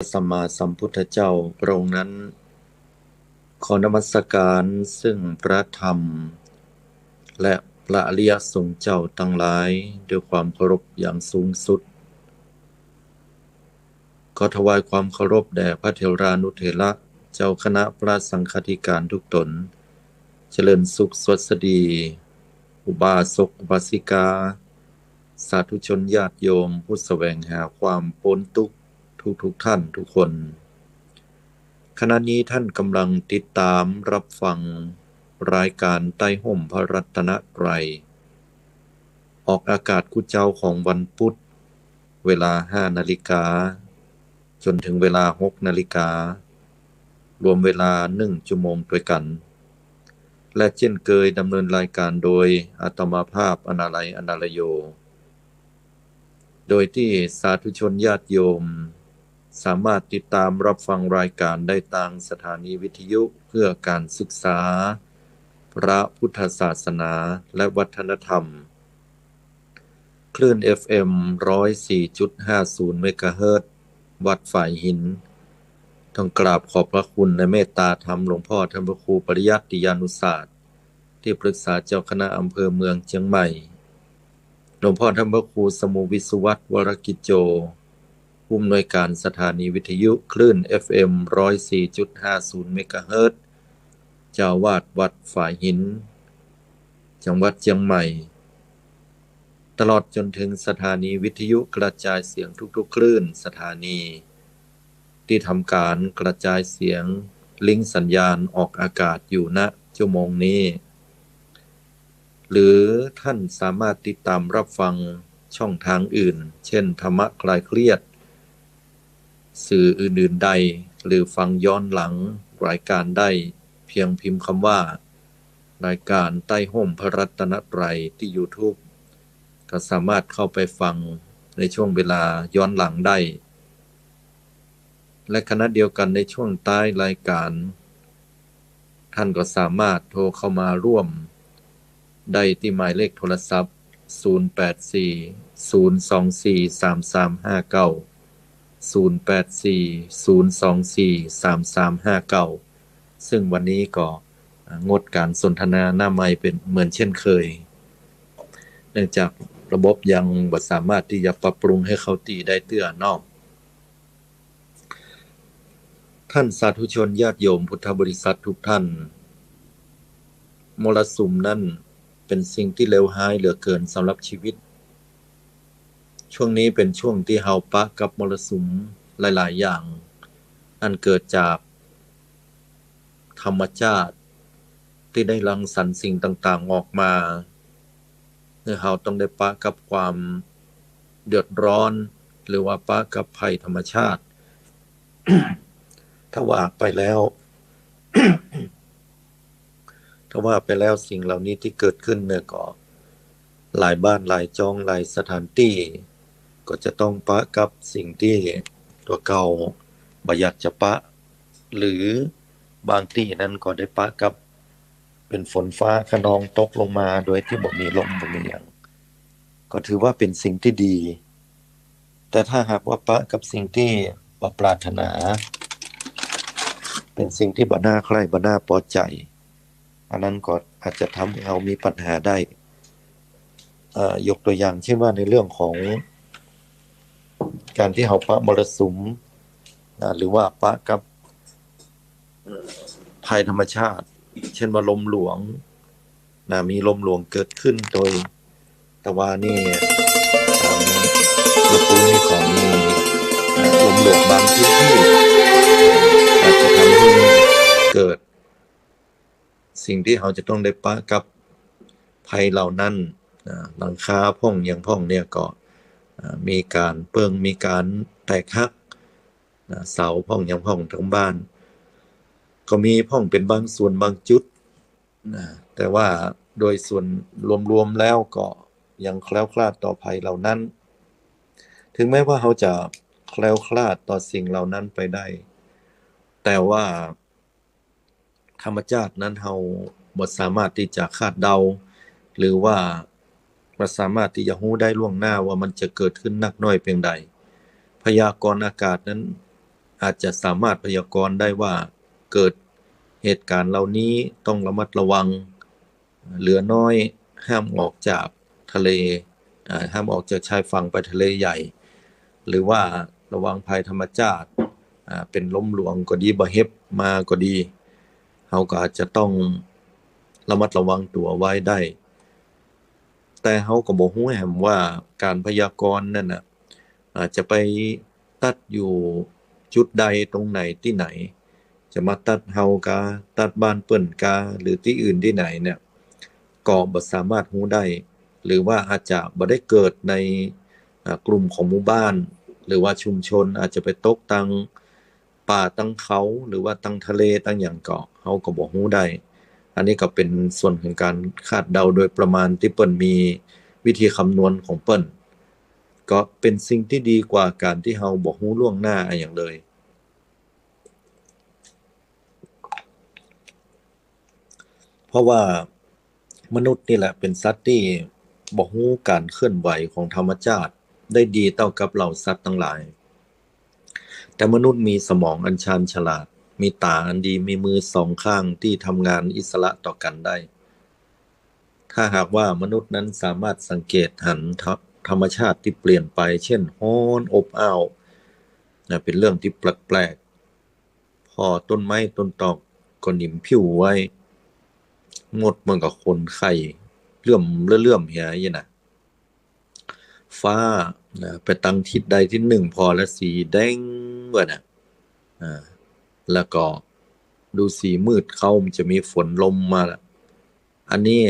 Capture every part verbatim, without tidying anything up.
สัมมาสัมพุทธเจ้าพระองค์นั้น ขอนมัสการซึ่งพระธรรม และพระอริยสงฆ์เจ้าตังหลายด้วยความเคารพอย่างสูงสุด ขอถวายความเคารพแด่พระเถรานุเถระ เจ้าคณะพระสังฆาธิการทุกตน เจริญสุขสวัสดี อุบาสกอุบาสิกา สาธุชนญาติโยมผู้แสวงหาความป๊นตุ๊กข์ทุกๆ ท่านทุกคน ขณะนี้ท่านกำลังติดตามรับฟังรายการใต้ฮ่มพระรัตนตรัย ออกอากาศกู้เจ๊าของวันพุธ เวลาห้านาฬิกา จนถึงเวลาหกนาฬิกา รวมเวลาหนึ่งชั่วโมงตวยกั๋น และเจ้นเกยดำเนินรายการโดยอาตมาภาพ อนาลัย อนาลโย โดยตี้สาธุชนญาติโยมสามารถติดตามรับฟังรายการได้ตางสถานีวิทยุเพื่อการศึกษาพระพุทธศาสนาและวัฒนธรรม คลื่น เอฟเอ็ม ร้อยสี่จุดห้าศูนย์ เมกะเฮิรตซ์ วัดฝายหิน ต้องกราบขอบพระคุณและเมตตาธรรมหลวงพ่อท่านพระครูปริยัติยานุศาสตร์ ตี้ปรึกษาเจ้าคณะอำเภอเมืองเจียงใหม่ หลวงพ่อท่านพระครูสมุห์ วิศวัฒน์ วรกิจโจ ผู้อำนวยการสถานีวิทยุคลื่น เอฟเอ็ม ร้อยสี่จุดห้าศูนย์ เมกะเฮิรตซ์ เจ้าอาวาสวัดฝายหิน จังหวัดเจียงใหม่ ตลอดจนถึงสถานีวิทยุกระจายเสียงทุกๆ คลื่นสถานี ตี้ทำก๋านกระจายเสียงลิงก์สัญญาณออกอากาศอยู่ ณ ชั่วโมงนี้ หรือท่านสามารถติดตามรับฟังช่องทางอื่น เช่น ธรรมะคลายเครียด สื่ออื่นๆ ใด หรือฟังย้อนหลังรายการได้ เพียงพิมพ์คำว่า รายการใต้ฮ่มพระรัตนตรัย ตี้ยูทูบ ก็สามารถเข้าไปฟังในช่วงเวลาย้อนหลังได้ และขณะเดียวกั๋นในช่วงท้ายรายการ ท่านก็สามารถโทรเข้ามาร่วมได้ตี้หมายเลขโทรศัพท์ ศูนย์แปดสี่ ศูนย์สองสี่ สามสามห้าเก้า ศูนย์แปดสี่ ศูนย์สองสี่ สามสามห้าเก้า ซึ่งวันนี้ก็ อ่า งดก๋านสนทนาหน้าไมค์เป๋นเหมือนเช่นเคย เนื่องจากระบบยังบ่สามารถตี้จะปรับปรุงหื้อเข้าตี้ได้เตื้อเนาะ ท่านสาธุชนญาติโยมพุทธบริษัททุกท่าน มรสุมนั้นเป๋นสิ่งตี้เลวฮ้ายเหลือเกินสำหรับชีวิต ช่วงนี้เป๋นช่วงตี้เฮาปะกับมรสุมหลายๆ อย่าง อันเกิดจากธรรมชาติตี้ได้รังสรรค์สิ่งต่างๆ ออกมา หื้อเฮาต้องได้ปะกับความเดือดร้อน หรือว่าปะกับภัยธรรมชาติ ถ้าว่าไปแล้ว ถ้าว่าไปแล้วสิ่งเหล่านี้ตี้เกิดขึ้นเนี่ยก็ หลายบ้านหลายจ้องหลายสถานตี้ ก็จะต้องปะกับสิ่งตี้ตั๋วเก่าบ่อยากจะปะ หรือบางตี้นั้นก็ได้ปะกับเป๋นฝนฟ้าคะนองตกลงมาโดยตี้บ่มีลมบ่มีหยัง ก็ถือว่าเป๋นสิ่งตี้ดี แต่ถ้าหากว่าปะกับสิ่งตี้บ่ปรารถนา เป๋นสิ่งตี้บ่น่าใคร่บ่น่าปอใจ๋ อันนั้นก็อาจจะทำหื้อเฮามีปัญหาได้ เอ่อ ยกตั๋วอย่างเช่นว่าในเรื่องของก๋านตี้เฮาปะมรสุม นะ หรือว่าปะกับ ภัยธรรมชาติ เช่นว่าลมหลวง นะ มีลมหลวงเกิดขึ้นโดย แต่ว่านี่ ตามในปูนนี่ก็มี นะ ลมหลวงบางพื้นตี้ อาจจะทำหื้อเกิด สิ่งตี้เฮาจะต้องได้ปะกับภัยเหล่านั้น นะ หลังคาพ่องหยังพ่องเนี่ยก็ อ่า มีก๋านเปิ้ง มีก๋านแตกหัก นะ เสาพ่องหยังพ่องตางบ้าน ก็มีพ่องเป๋นบางส่วนบางจุด นะ แต่ว่าโดยส่วนรวมๆ แล้วก็ยังแคล้วคลาดต่อภัยเหล่านั้น ถึงแม้ว่าเฮาจะแคล้วคลาดต่อสิ่งเหล่านั้นไปได้ แต่ว่าธรรมชาตินั้นเฮาบ่สามารถตี้จะคาดเดา หรือว่าบ่สามารถตี้จะฮู้ได้ล่วงหน้าว่ามันจะเกิดขึ้นนักน้อยเปียงใด พยากรณ์อากาศนั้น อาจจะสามารถพยากรณ์ได้ว่าเกิดเหตุการณ์เหล่านี้ต้องระมัดระวัง เหลือน้อยห้ามออกจากทะเล อ่า ห้ามออกจากชายฝั่งไปทะเลใหญ่ หรือว่าระวังภัยธรรมชาติ อ่า เป๋นลมหลวงก็ดี บ่าเห็บมาก็ดี เฮาก็อาจจะต้องระมัดระวังตั๋วไว้ได้ แต่เฮาก็บ่ฮู้แหมว่าก๋านพยากรณ์นั้นน่ะ อ่า จะไปตัดอยู่จุดใดตรงไหนตี้ไหน จะมาตัดเฮากา ตัดบ้านเปิ้นกา หรือตี้อื่นตี้ไหนเนี่ย ก็บ่สามารถฮู้ได้ หรือว่าอาจจะบ่ได้เกิดใน อ่า กลุ่มของหมู่บ้าน หรือว่าชุมชน อาจจะไปตกตังป่าตังเขา หรือว่าตังทะเลตังหยังก็ เฮาก็บ่ฮู้ได้ อันนี้ก็เป๋นส่วนของก๋านคาดเดาโดยประมาณตี้เปิ้นมีวิธีคำนวณของเปิ้น ก็เป๋นสิ่งตี้ดีกว่าก๋านตี้เฮาบ่ฮู้ล่วงหน้าอะหยังเลย เพราะว่ามนุษย์นี่แหละเป๋นสัตว์ตี้บ่ฮู้ก๋านเคลื่อนไหวของธรรมชาติได้ดีเต้ากับเหล่าสัตว์ตังหลาย แต่มนุษย์มีสมองอันชาญฉลาด มีต๋าอันดี มีมือสองข้างตี้ทำงานอิสระต่อกั๋นได้ ถ้าหากว่ามนุษย์นั้นสามารถสังเกตหันธร- ธรรมชาติตี้เปลี่ยนไป เช่น ฮ้อนอบอ้าว นะ เป๋นเรื่องตี้แปลกๆ ผ่อต้นไม้ต้นตอกก็หนิมผิวไว้ มดมันก็ขนไข่เลื่อมเลื่อมเหียอยู่นะ ฟ้า นะ ไปตังทิศใดทิศนึ่งผ่อแล้วสีแดงเบิดนะ อ่า แล้วก็ดูสีมืดเข้ามันจะมีฝนลมมาละ อันนี้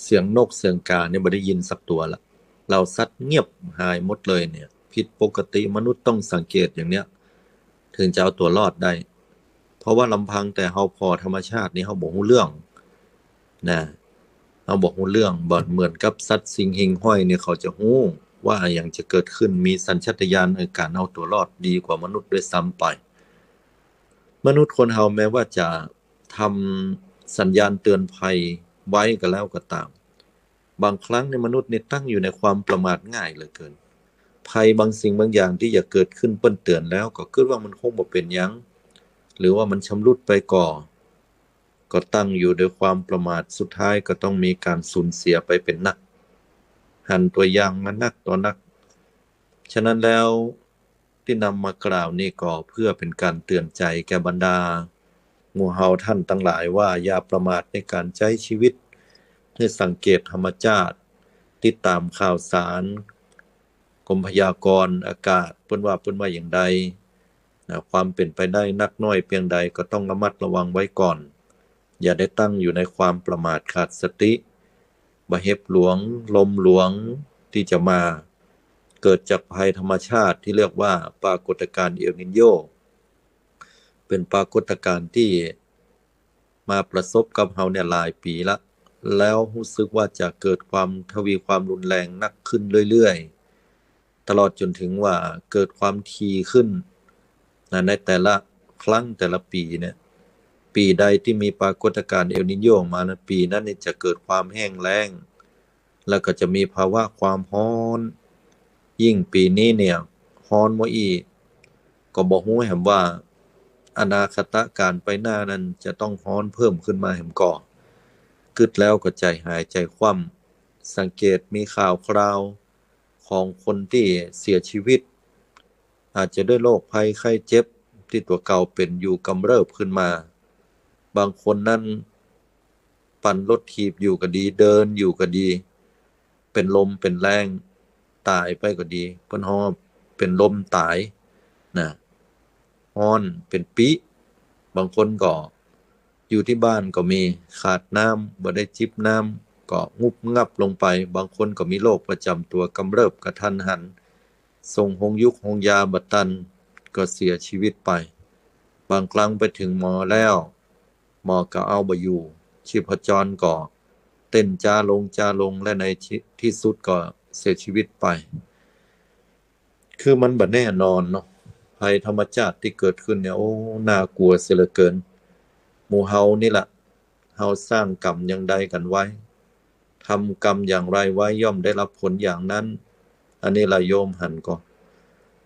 เสียงนกเสียงกาเนี่ยบ่ได้ยินสักตั๋วละ เหล่าสัตว์เงียบหายหมดเลยเนี่ย ผิดปกติ มนุษย์ต้องสังเกตอย่างเนี้ย ถึงจะเอาตั๋วรอดได้ เพราะว่าลำพังแต่เฮาผ่อธรรมชาตินี่เฮาบ่ฮู้เรื่องนะ เฮาบ่ฮู้เรื่อง บ่เหมือนกับสัตว์สิ่งหิ่งห้อยเนี่ยเขาจะฮู้ว่าอะหยังจะเกิดขึ้น มีสัญชาตญาณในก๋านเอาตั๋วรอดดีกว่ามนุษย์ด้วยซ้ำไป มนุษย์คนเฮาแม้ว่าจะ ทำสัญญาณเตือนภัยไว้ก็แล้วก็ต๋าม บางครั้งเนี่ยมนุษย์เนี่ยตั้งอยู่ในความประมาทง่ายเหลือเกิน ภัยบางสิ่งบางอย่างตี้จะเกิดขึ้นเปิ้นเตื๋อนแล้วก็กึ๊ดว่ามันคงบ่เป๋นหยัง หรือว่ามันชำรุดไปก่อ ก็ตั้งอยู่ด้วยความประมาท สุดท้ายก็ต้องมีก๋านสูญเสียไปเป๋นนัก หันตั๋วอย่างมานักต่อนัก ฉะนั้นแล้ว ตี้นำมากล่าวนี่ก็เพื่อเป๋นก๋านเตื๋อนใจ๋แก่บรรดาหมู่เฮาต้านตังหลายว่าอย่าประมาทในก๋านใจ๊ชีวิต หื้อสังเกตธรรมชาติ ติดต๋ามข่าวสาร กรมพยากรณ์อากาศเปิ้นว่า เปิ้นว่าอย่างใด นะ ความเป๋นไปได้นักน้อยเปียงใดก็ต้องระมัดระวังไว้ก่อน อย่าได้ตั้งอยู่ในความประมาทขาดสติ บ่าเห็บหลวง ลมหลวงตี้จะมา เกิดจากภัยธรรมชาติตี้เรียกว่าปรากฏการณ์เอลนิโญ เป๋นปรากฏการณ์ตี้มาประสบกับเฮาเนี่ยหลายปี๋ละ แล้วฮู้สึกว่าจะเกิดความทวีความรุนแรงนักขึ้นเรื่อยๆ ตลอดจ๋นถึงว่าเกิดความถี่ขึ้น นะ ในแต่ละครั้งแต่ละปี๋เนี่ย ปี๋ใดตี้มีปรากฏการณ์เอลนิโญมานะ ปี๋นั้นเนี่ยจะเกิดความแห้งแล้ง แล้วก็จะมีภาวะความฮ้อน ยิ่งปี๋นี้เนี่ยฮ้อนมาอี้ ก็บ่ฮู้แหมว่าอนาคตก๋านไปหน้านั้นจะต้องฮ้อนเพิ่มขึ้นมาแหมก่อ กึ๊ดแล้วก็ใจ๋หายใจ๋คว่ำ สังเกตมีข่าวคราว ของคนตี้เสียชีวิต อาจจะด้วยโรคภัยไข้เจ็บตี้ตั๋วเก่าเป๋นอยู่กำเริบขึ้นมา บางคนนั้นปั่นรถถีบอยู่ก็ดี เดินอยู่ก็ดี เป๋นลมเป๋นแรงต๋ายไปก็ดี เปิ้นฮ้องเป๋นลมต๋ายนะ ฮ้อนเป๋นปี๊ บางคนก็ อยู่ตี้บ้านก็มี ขาดน้ำ บ่ได้จิบน้ำ ก็งุบงับลงไป บางคนก็มีโรคประจ๋ำตั๋วกำเริบกะทันหัน ส่งโฮงยุกโฮงยาบ่ตัน ก็เสียชีวิตไป บางครั้งไปเถิงหมอแล้ว หมอก็เอาบ่อยู่ ชีพจรก็เต้นจ๊าลงจ๊าลง และในที่ ตี้สุดก็เสียชีวิตไป คือมันบ่แน่นอนเนาะ ภัยธรรมชาติตี้เกิดขึ้นเนี่ย โอ้ น่ากลัวเสียเหลือเกิน หมู่เฮานี่ละ เฮาสร้างกรรมอย่างใดกั๋นไว้ ทำกรรมอย่างไรไว้ย่อมได้รับผลอย่างนั้น อันนี้ละโยมหันก่อ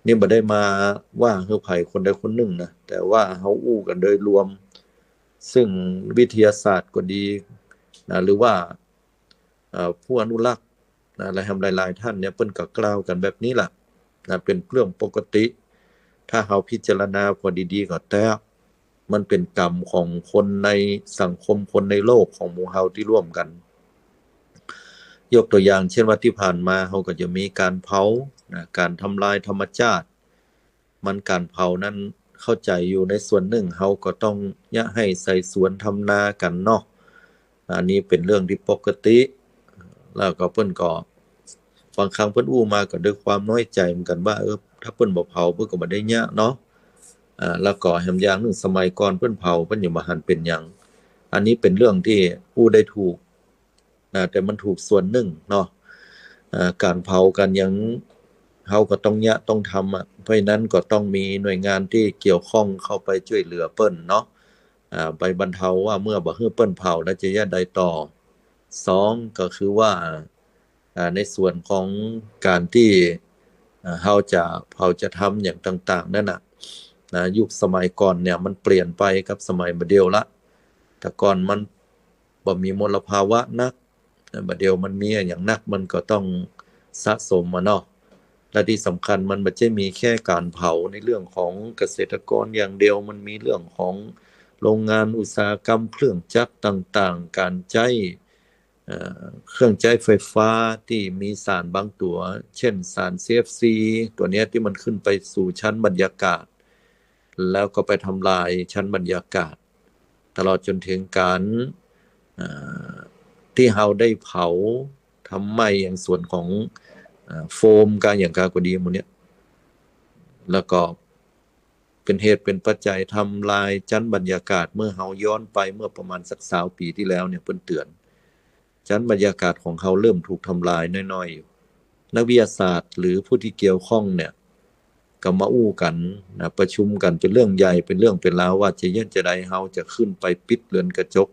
นี่บ่ได้มาว่าหื้อใผคนใดคนนึ่งนะ แต่ว่าเฮาอู้กั๋นโดยรวม ซึ่งวิทยาศาสตร์ก็ดีนะ หรือว่า เอ่อ ผู้อนุรักษ์นะ และแหมหลายๆ ท่านเนี่ย เปิ้นก็กล่าวกั๋นแบบนี้ล่ะนะ เป๋นเรื่องปกติ ถ้าเฮาพิจารณาพอดีๆ ก็แต๊ มันเป๋นกรรมของคนในสังคม คนในโลกของหมู่เฮาตี้ร่วมกั๋น ยกตั๋วอย่างเช่นว่าตี้ผ่านมาเฮาก็จะมีก๋านเผานะ ก๋านทำลายธรรมชาติ มันก๋านเผานั้นเข้าใจ๋อยู่ในส่วนนึ่ง เฮาก็ต้องเยียะหื้อไถสวนทำนากั๋นเนาะ อันนี้เป๋นเรื่องตี้ปกติ แล้วก็เปิ้นก็ บางครั้งเปิ้นอู้มาก็ด้วยความน้อยใจ๋เหมือนกั๋นว่า เออ ถ้าเปิ้นบ่เผาเปิ้นก็บ่ได้เยียะเนาะ อ่า แล้วก็แหมอย่างนึ่งสมัยก่อนเปิ้นเผาเปิ้นยังบ่หันเป๋นหยัง อันนี้เป๋นเรื่องตี้อู้ได้ถูกนะ แต่มันถูกส่วนนึ่งเนาะ อ่า ก๋านเผาก๋านหยัง เฮาก็ต้องเยียะต้องทำอะ เพราะฉะนั้นก็ต้องมีหน่วยงานตี้เกี่ยวข้องเข้าไปจ้วยเหลือเปิ้นเนาะ อ่า ไปบรรเทาว่าเมื่อบ่หื้อเปิ้นเผาแล้วจะเยียะใดต่อ สองก็คือว่า อ่า ในส่วนของก๋านตี้ อ่า เฮาจะเผาจะทำอย่างต่างๆ นั่นน่ะ นะ ยุคสมัยก่อนเนี่ยมันเปลี่ยนไปกับสมัยบ่าเดี่ยวละ แต่ก่อนมันบ่มีมลภาวะนัก นะ บ่าเดี่ยวมันมีอะหยังนัก มันก็ต้องสะสมอะเนาะ และตี้สำคัญมันบ่ใจ้มีแค่ก๋านเผาในเรื่องของเกษตรกรอย่างเดียว มันมีเรื่องของโรงงานอุตสาหกรรม เครื่องจักรต่างๆ ก๋านใจ๊ เอ่อ เครื่องใจ๊ไฟฟ้าตี้มีสารบางตั๋ว เช่นสาร ซี เอฟ ซี ตั๋วเนี้ยตี้มันขึ้นไปสู่ชั้นบรรยากาศ แล้วก็ไปทำลายชั้นบรรยากาศ ตลอดจ๋นเถิงก๋าน เอ่อ ตี้เฮาได้เผาทำไหม้อย่างส่วนของ เอ่อ โฟมกาอย่างกาก็ดีหมู่เนี้ย แล้วก็เป๋นเหตุเป๋นปัจจัยทำลายชั้นบรรยากาศ เมื่อเฮาย้อนไปเมื่อประมาณสักซาวปี๋ตี้แล้วเนี่ย เปิ้นเตื๋อน ชั้นบรรยากาศของเฮาเริ่มถูกทำลายน้อยๆ อยู่ นักวิทยาศาสตร์หรือผู้ตี้เกี่ยวข้องเนี่ย ก็มาอู้กั๋นนะ ประชุมกั๋นเป๋นเรื่องใหญ่ เป๋นเรื่องเป๋นราวว่าจะเยียะจะใดเฮาจะขึ้นไปปิดเรือนกระจก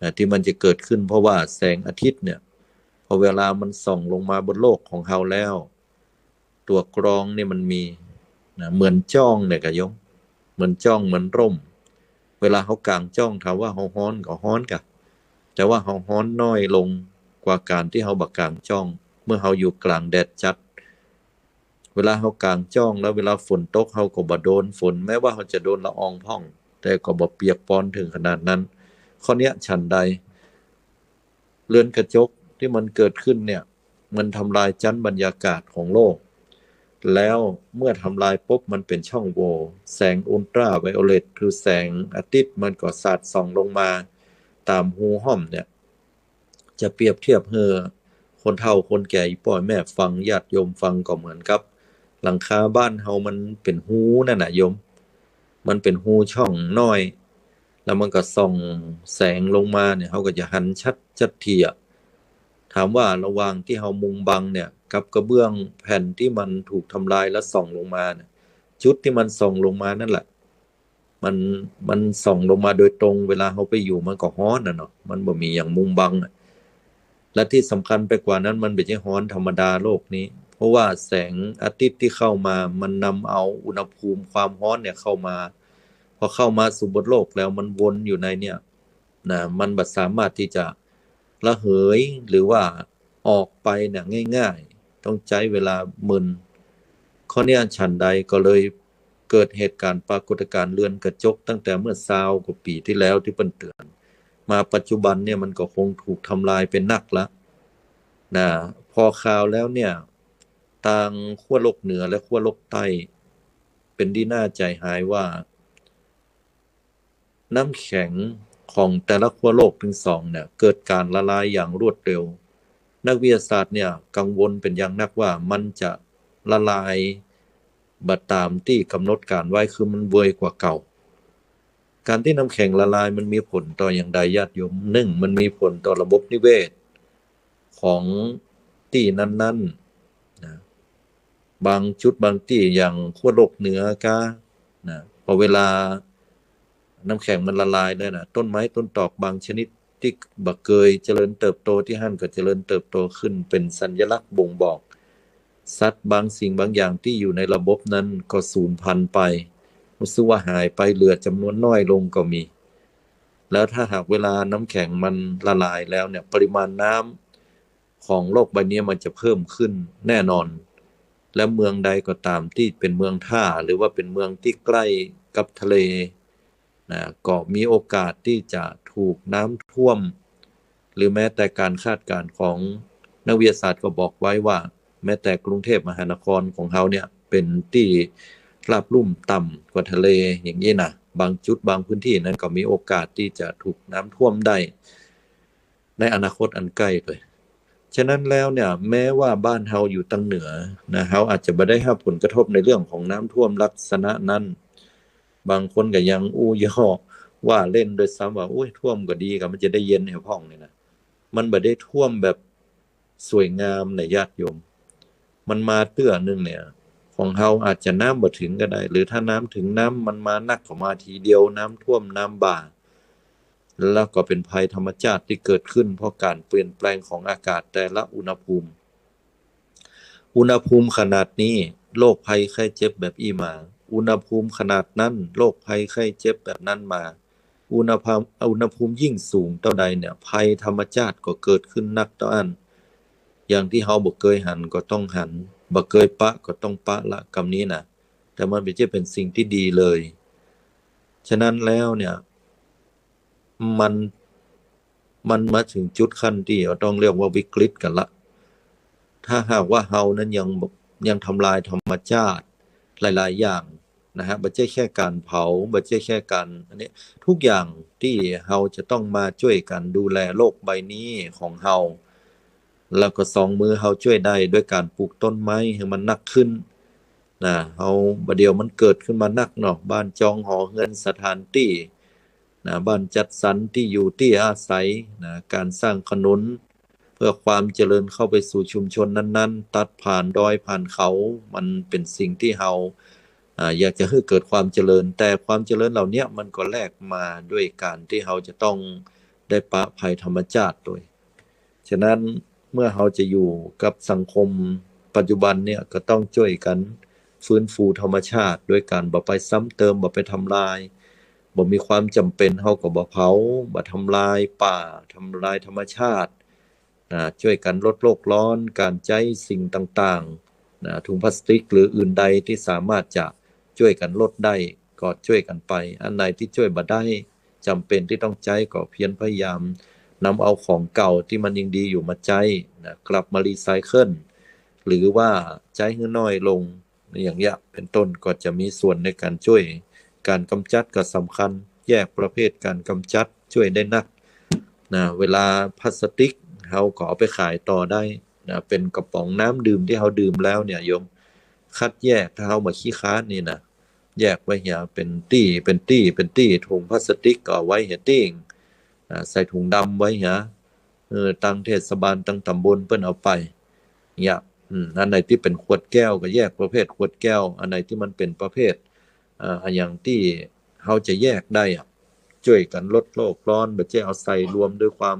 นะ ตี้มันจะเกิดขึ้น เพราะว่าแสงอาทิตย์เนี่ย พอเวลามันส่องลงมาบนโลกของเฮาแล้ว ตั๋วกรองเนี่ยมันมีนะ เหมือนจ้องเนี่ยก่ะโยม เหมือนจ้อง เหมือนร่ม เวลาเฮากางจ้อง ถามว่าเฮาฮ้อนก่อ ฮ้อนก่ะ แต่ว่าเฮาฮ้อนน้อยลงกว่าก๋านตี้เฮาบ่กางจ้อง เมื่อเฮาอยู่กลางแดดจัด เวลาเฮากางจ้องแล้วเวลาฝนตกเฮาก็บ่โดนฝน แม้ว่าเฮาจะโดนละอองพ่อง แต่ก็บ่เปียกปอนเถิงขนาดนั้น ข้อเนี้ยฉันใด เรือนกระจกตี้มันเกิดขึ้นเนี่ย มันทำลายชั้นบรรยากาศของโลก แล้วเมื่อทำลายปุ๊บมันเป๋นช่องโหว่ แสงอุลตราไวโอเลต คือแสงอาทิตย์มันก็สาดส่องลงมาต๋ามฮูฮ่อมเนี่ย จะเปรียบเทียบหื้อคนเฒ่าคนแก่ อี่ป้อแม่ฟัง ญาติโยมฟังก็เหมือนกับหลังคาบ้านเฮามันเป๋นฮูนั่นน่ะโยม มันเป๋นฮูช่องน้อย แล้วมันก็ส่องแสงลงมาเนี่ย เฮาก็จะหันชัด ชัดเตี้ย ถามว่าระหว่างตี้เฮามุงบังเนี่ย กับกระเบื้องแผ่นตี้มันถูกทำลายแล้วส่องลงมาเนี่ย จุดตี้มันส่องลงมานั่นแหละ มัน มันส่องลงมาโดยตรง เวลาเฮาไปอยู่มันก็ฮ้อนน่ะเนาะ มันบ่มีหยังมุงบังอะ และตี้สำคัญไปกว่านั้น มันบ่ใจ้ฮ้อนธรรมดาโลกนี้ เพราะว่าแสงอาทิตย์ตี้เข้ามา มันนำเอาอุณหภูมิความฮ้อนเนี่ยเข้ามา พอเข้ามาสู่บนโลกแล้วมันวนอยู่ในเนี่ยนะ มันบ่สามารถตี้จะระเหยหรือว่าออกไปเนี่ยง่ายๆ ต้องใจ๊เวลาเมิน ข้อเนี้ยฉันใดก็เลยเกิดเหตุก๋ารณ์ปรากฏก๋ารณ์เรือนกระจกตั้งแต่เมื่อซาวกว่าปี๋ตี้แล้วตี้เปิ้นเตื๋อน มาปัจจุบันเนี่ยมันก็คงถูกทำลายไปนักละนะ พอคราวแล้วเนี่ย ตางขั้วโลกเหนือและขั้วโลกใต้ เป๋นตี้น่าใจ๋หายว่า น้ำแข็งของแต่ละขั้วโลกตึงสองเนี่ย เกิดก๋ารละลายอย่างรวดเร็ว นักวิทยาศาสตร์เนี่ยกังวลเป๋นอย่างนักว่ามันจะละลายบ่ต๋ามตี้ก๋ำหนดก๋านไว้ คือมันเวยกว่าเก่า ก๋านตี้น้ำแข็งละลายมันมีผลต่ออย่างใดญาติโยม นึ่ง มันมีผลต่อระบบนิเวศของตี้นั้นๆ นะ บางจุดบางตี้อย่างขั้วโลกเหนือกา นะ พอเวลาน้ำแข็งมันละลายแล้วนะ ต้นไม้ต้นตอกบางชนิดตี้บ่เกยเจริญเติบโตตี้หั้นก็เจริญเติบโตขึ้น เป๋นสัญลักษณ์บ่งบอก สัตว์บางสิ่งบางอย่างตี้อยู่ในระบบนั้นก็สูญพันธุ์ไป รู้สึกว่าหายไป เหลือจ๋ำนวนน้อยลงก็มี แล้วถ้าหากเวลาน้ำแข็งมันละลายแล้วเนี่ย ปริมาณน้ำของโลกใบนี้มันจะเพิ่มขึ้นแน่นอน และเมืองใดก็ตามตี้เป๋นเมืองท่า หรือว่าเป๋นเมืองตี้ใก้กับทะเลนะ ก็มีโอกาสตี้จะถูกน้ำท่วม หรือแม้แต่ก๋านคาดก๋ารณ์ของนักวิทยาศาสตร์ก็บอกไว้ว่า แม้แต่กรุงเทพมหานครของเฮาเนี่ย เป๋นตี้ราบลุ่มต่ำกว่าทะเลอย่างนี้นะ บางจุดบางพื้นที่นั้นก็มีโอกาสตี้จะถูกน้ำท่วมได้ ในอนาคตอันใก้เลย ฉะนั้นแล้วเนี่ย แม้ว่าบ้านเฮาอยู่ตังเหนือนะ เฮาอาจจะบ่ได้ฮับผลกระทบในเรื่องของน้ำท่วมลักษณะนั้น บางคนก็ยังอู้เยาะว่าเล่นด้วยซ้ำว่า โอ้ย ท่วมก็ดี ก็มันจะได้เย็นแหพ่องนี่นะ มันบ่ได้ท่วมแบบสวยงามนะญาติโยม มันมาเตื้อนึ่งเนี่ย ของเฮาอาจจะน้ำบ่ถึงก็ได้ หรือถ้าน้ำถึง น้ำมันมานักก็มาทีเดียว น้ำท่วม น้ำบ่า แล้วก็เป๋นภัยธรรมชาติตี้เกิดขึ้นเพราะก๋านเปลี่ยนแปลงของอากาศแต่ละอุณหภูมิ อุณหภูมิขนาดนี้ โรคภัยไข้เจ็บแบบอี้มา อุณหภูมิขนาดนั้น โรคภัยไข้เจ็บแบบนั้นมา อุณหภูมิ อุณหภูมิยิ่งสูงเต้าใดเนี่ย ภัยธรรมชาติก็เกิดขึ้นนักเต้าอั้น อย่างตี้เฮาบ่เกยหันก็ต้องหัน บ่เกยปะก็ต้องปะละ กำนี้นะ แต่มันบ่ใจ้เป๋นสิ่งตี้ดีเลย ฉะนั้นแล้วเนี่ย มัน มันมาถึงจุดขั้นตี้เฮาต้องเรียกว่าวิกฤตกั๋นละ ถ้าหากว่าเฮานั้นยัง ยังทำลายธรรมชาติหลายๆ อย่างนะฮะ บ่ใจ้แค่ก๋านเผา บ่ใจ้แค่ก๋าน อันนี้ ทุกอย่างตี้เฮาจะต้องมาจ้วยกั๋นดูแลโลกใบนี้ของเฮา แล้วก็สองมือเฮาจ้วยได้ด้วยก๋านปลูกต้นไม้หื้อมันนักขึ้นนะ เฮา บ่าเดี่ยวมันเกิดขึ้นมานักเนาะ บ้านจองหอเฮือนสถานตี้นะ บ้านจัดสรรตี้อยู่ตี้อาศัยนะ ก๋านสร้างถนนเพื่อความเจริญเข้าไปสู่ชุมชนนั้นๆ ตัดผ่านดอยผ่านเขา มันเป๋นสิ่งตี้เฮา อ่า อยากจะหื้อเกิดความเจริญ แต่ความเจริญเหล่าเนี้ยมันก็แลกมาด้วยก๋านตี้เฮาจะต้องได้ปะภัยธรรมชาติโดย ฉะนั้นเมื่อเฮาจะอยู่กับสังคมปัจจุบันเนี่ย ก็ต้องจ้วยกั๋นฟื้นฟูธรรมชาติด้วยก๋านบ่ไปซ้ำเติม บ่ไปทำลาย บ่มีความจ๋ำเป๋นเฮาก็บ่เผา บ่ทำลายป่า ทำลายธรรมชาตินะ จ้วยกั๋นลดโลกร้อน ก๋านใจ๊สิ่งต่างๆนะ ถุงพลาสติกหรืออื่นใดตี้สามารถจะจ้วยกั๋นลดได้ ก็จ้วยกั๋นไป อันไหนตี้จ้วยบ่ได้ จ๋ำเป๋นตี้ต้องใจ๊ก็เพียรพยายามนำเอาของเก่าตี้มันยังดีอยู่มาใจ๊นะ กลับมารีไซเคิล หรือว่าใจ๊หื้อน้อยลง อย่างเนี้ยเป๋นต้น ก็จะมีส่วนในก๋านจ้วย ก๋านกำจัดก็สำคัญ แยกประเภทก๋านกำจัดจ้วยได้นักนะ เวลาพลาสติกเฮาก็เอาไปขายต่อได้นะ เป๋นกระป๋องน้ำดื่มตี้เฮาดื่มแล้วเนี่ยโยม คัดแยก ถ้าเฮาบ่ขี้คร้านนี่นะ แยกไว้เหีย เป๋นตี้ เป๋นตี้ เป๋นตี้ ถุงพลาสติกก็เอาไว้เหียตี้ อ่า ใส่ถุงดำไว้เหีย เออ ตังเทศบาล ตังต๋ำบลเปิ้นเอาไป เนี่ย อืม อันไหนตี้เป๋นขวดแก้วก็แยกประเภทขวดแก้ว อันไหนตี้มันเป๋นประเภท อ่า อะหยังตี้เฮาจะแยกได้อะ จ้วยกั๋นลดโลกร้อน บ่ใจ้เอาใส่รวมด้วยความ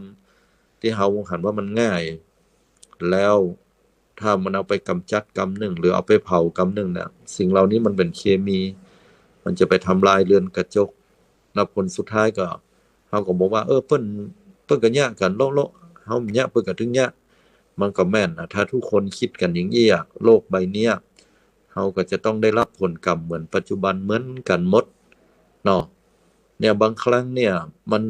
ตี้เฮาหันว่ามันง่าย แล้ว ถ้ามันเอาไปกำจัดกำนึ่ง หรือเอาไปเผากำนึ่งเนี่ย สิ่งเหล่านี้มันเป๋นเคมี มันจะไปทำลายเรือนกระจก แล้วผลสุดท้ายก็ เฮาก็บอกว่า เออ เปิ้น เปิ้นก็เยียะกั๋นโละๆ เฮาเยียะ เปิ้นก็ตึงเยียะ มันก็แม่นนะ ถ้าทุกคนกึ๊ดกั๋นอย่างอี้อะ โลกใบเนี้ย เฮาก็จะต้องได้ฮับผลกรรมเหมือนปัจจุบันเหมือนกั๋นหมดเนาะ เนี่ย บางครั้งเนี่ย มัน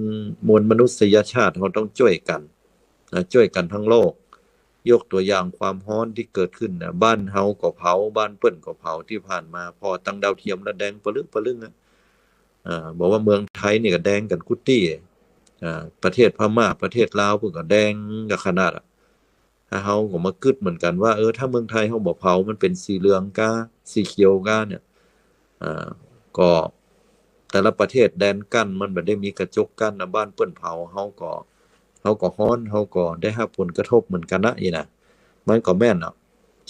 มวลมนุษยชาติเฮาต้องจ้วยกั๋น นะ จ้วยกั๋นทั้งโลก ยกตั๋วอย่างความฮ้อนตี้เกิดขึ้นนะ บ้านเฮาก็เผา บ้านเปิ้นก็เผา ตี้ผ่านมา ผ่อตางดาวเทียมแล้วแดงปะลึกปะลึงอะ อ่า บอกว่าเมืองไทยนี่ก็แดงกั๋นกู้ตี้ อ่า ประเทศพม่า ประเทศลาวเปิ้นก็แดงกั๋นขนาดอะ ถ้าเฮาก็มากึ๊ดเหมือนกั๋นว่า เออ ถ้าเมืองไทยเฮาบ่เผา มันเป๋นสีเหลืองก้า สีเขียวก้าเนี่ย อ่า ก็แต่ละประเทศแดนกั้นมันบ่ได้มีกระจกกั้นนะ บ้านเปิ้นเผา เฮาก็ เฮาก็ฮ้อน เฮาก็ได้ฮับผลกระทบเหมือนกั๋นนะ อี้นะ มันก็แม่นอะ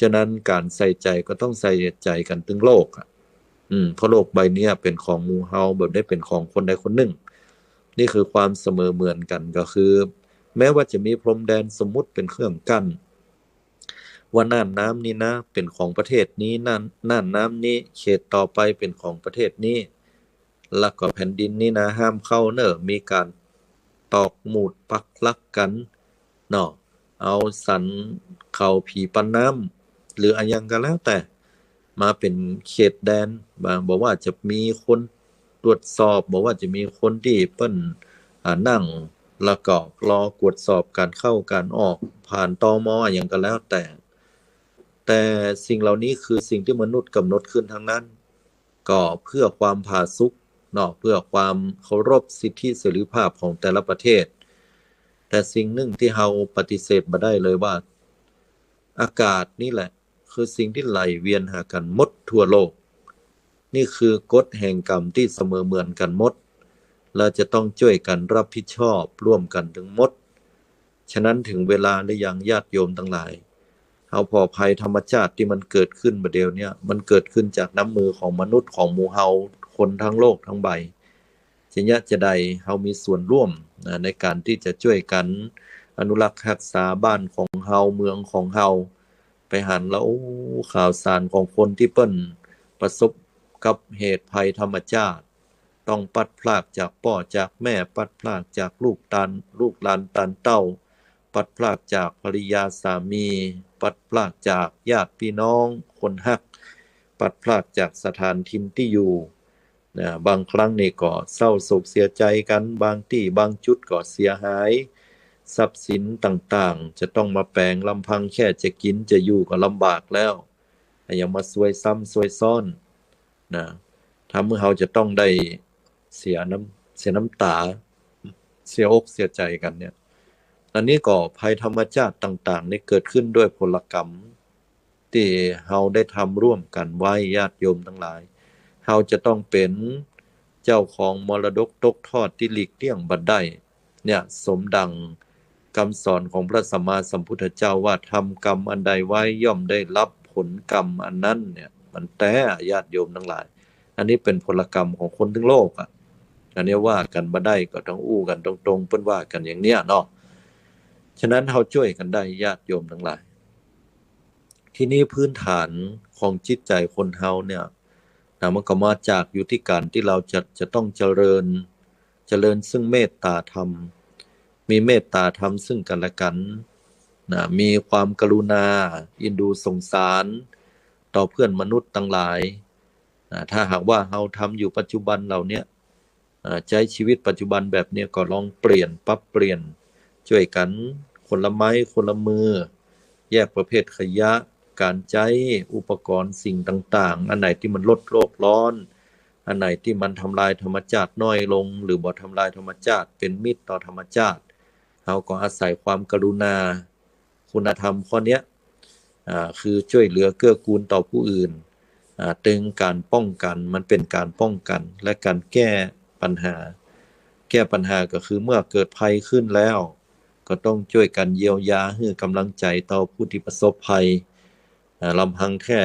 ฉะนั้นก๋านใส่ใจ๋ก็ต้องใส่ใจ๋กั๋นตึงโลกอะ อืม เพราะโลกใบเนี้ยเป๋นของหมู่เฮา บ่ได้เป๋นของคนใดคนนึ่ง นี่คือความเสมอเหมือนกั๋น ก็คือ แม้ว่าจะมีพรมแดนสมมุติเป๋นเครื่องกั้น ว่าน่านน้ำนี้นะ เป๋นของประเทศนี้ น่าน น่านน้ำนี้ เขตต่อไปเป๋นของประเทศนี้ แล้วก็แผ่นดินนี้นะ ห้ามเข้าเน่อ มีก๋านตอกหมุดปักหลักกั๋นเนาะ เอาสันเขาผีปันน้ำ หรืออะหยังก็แล้วแต่ มาเป๋นเขตแดน บ่า บ่ว่าจะมีคนตรวจสอบ บ่ว่าจะมีคนตี้เปิ้น อ่า นั่ง แล้วก็รอกวดสอบก๋านเข้าก๋านออก ผ่าน ตม. อะหยังก็แล้วแต่ แต่สิ่งเหล่านี้คือสิ่งตี้มนุษย์ก๋ำหนดขึ้นทั้งนั้น ก็เพื่อความผาสุกเนาะ เพื่อความเคารพสิทธิเสรีภาพของแต่ละประเทศ แต่สิ่งหนึ่งตี้เฮาปฏิเสธบ่ได้เลยว่า อากาศนี่แหละคือสิ่งตี้ไหลเวียนหากั๋นหมดทั่วโลก นี่คือกฎแห่งกรรมตี้เสมอเหมือนกั๋นหมด และจะต้องจ้วยกั๋นรับผิดชอบร่วมกั๋นตึงหมด ฉะนั้นเถิงเวลาหรือยังญาติโยมตังหลาย เฮาผ่อภัยธรรมชาติตี้มันเกิดขึ้นบ่าเดี่ยวเนี้ย มันเกิดขึ้นจากน้ำมือของมนุษย์ของหมู่เฮาคนทั้งโลกทั้งใบ จะเยียะจะใดเฮามีส่วนร่วมนะ ในก๋านตี้จะจ้วยกั๋นอนุรักษ์ฮักษาบ้านของเฮา เมืองของเฮา ไปหันแล้ว โอ้ ข่าวสารของคนตี้เปิ้นประสบกับเหตุภัยธรรมชาติ ต้องพลัดพรากจากป้อจากแม่ พลัดพรากจากลูกตาน ลูกหลานตานเต้า พลัดพรากจากภรรยาสามี พลัดพรากจากญาติพี่น้องคนฮัก พลัดพรากจากสถานถิ่นตี้อยู่นะ บางครั้งนี่ก็เศร้าโศกเสียใจ๋กั๋น บางตี้บางจุดก็เสียหาย ทรัพย์สินต่างๆ จะต้องมาแป๋ง ลำพังแค่จะกิ๋นจะอยู่ก็ลำบากแล้ว ยังมาซวยซ้ำซวยซ้อนนะ ทำหื้อเฮาจะต้องได้เสียน้ำ เสียน้ำต๋า เสียอกเสียใจ๋กั๋นเนี่ย อันนี้ก็ภัยธรรมชาติต่างๆ นี่เกิดขึ้นด้วยผลกรรมตี้เฮาได้ทำร่วมกั๋นไว้ ญาติโยมตังหลาย เฮาจะต้องเป๋นเจ้าของมรดกตกทอดตี้หลีกเลี่ยงบ่ได้ เนี่ย สมดังกำสอนของพระสัมมาสัมพุทธเจ้าว่า ทำกรรมอันใดไว้ย่อมได้รับผลกรรมอันนั้นเนี่ย มันแต๊ ญาติโยมตังหลาย อันนี้เป๋นผลกรรมของคนตึงโลกอะ อันนี้ว่ากั๋นบ่ได้ก็ต้องอู้กั๋นตรงๆ เปิ้นว่ากั๋นอย่างเนี้ยเนาะ ฉะนั้นเฮาจ้วยกั๋นได้ ญาติโยมตังหลาย ทีนี้พื้นฐานของจิตใจ๋คนเฮาเนี่ยนะ มันก็มาจากอยู่ตี้ก๋านตี้เฮาจะ จะต้องเจริญ เจริญซึ่งเมตตาธรรม มีเมตตาธรรมซึ่งกั๋นและกั๋นนะ มีความกรุณา เอ็นดูสงสาร ต่อเพื่อนมนุษย์ตังหลายนะ ถ้าหากว่าเฮาทำอยู่ปัจจุบันเหล่าเนี้ย อ่า ใจ๊ชีวิตปัจจุบันแบบเนี้ย ก็ลองเปลี่ยน ปรับเปลี่ยน จ้วยกั๋นคนละไม้คนละมือ แยกประเภทขยะ ก๋านใจ๊อุปกรณ์สิ่งต่างๆ อันไหนตี้มันลดโลกร้อน อันไหนตี้มันทำลายธรรมชาติน้อยลง หรือบ่ทำลายธรรมชาติ เป๋นมิตรต่อธรรมชาติ เฮาก็อาศัยความกรุณา คุณธรรมข้อเนี้ย อ่า คือจ้วยเหลือเกื้อกูลต่อผู้อื่น อ่า ตึงก๋านป้องกั๋น มันเป๋นก๋านป้องกั๋น และก๋านแก้ปัญหา แก้ปัญหาก็คือเมื่อเกิดภัยขึ้นแล้ว ก็ต้องจ้วยกั๋นเยียวยา หื้อก๋ำลังใจ๋ต่อผู้ตี้ประสบภัย อ่า ลำพังแค่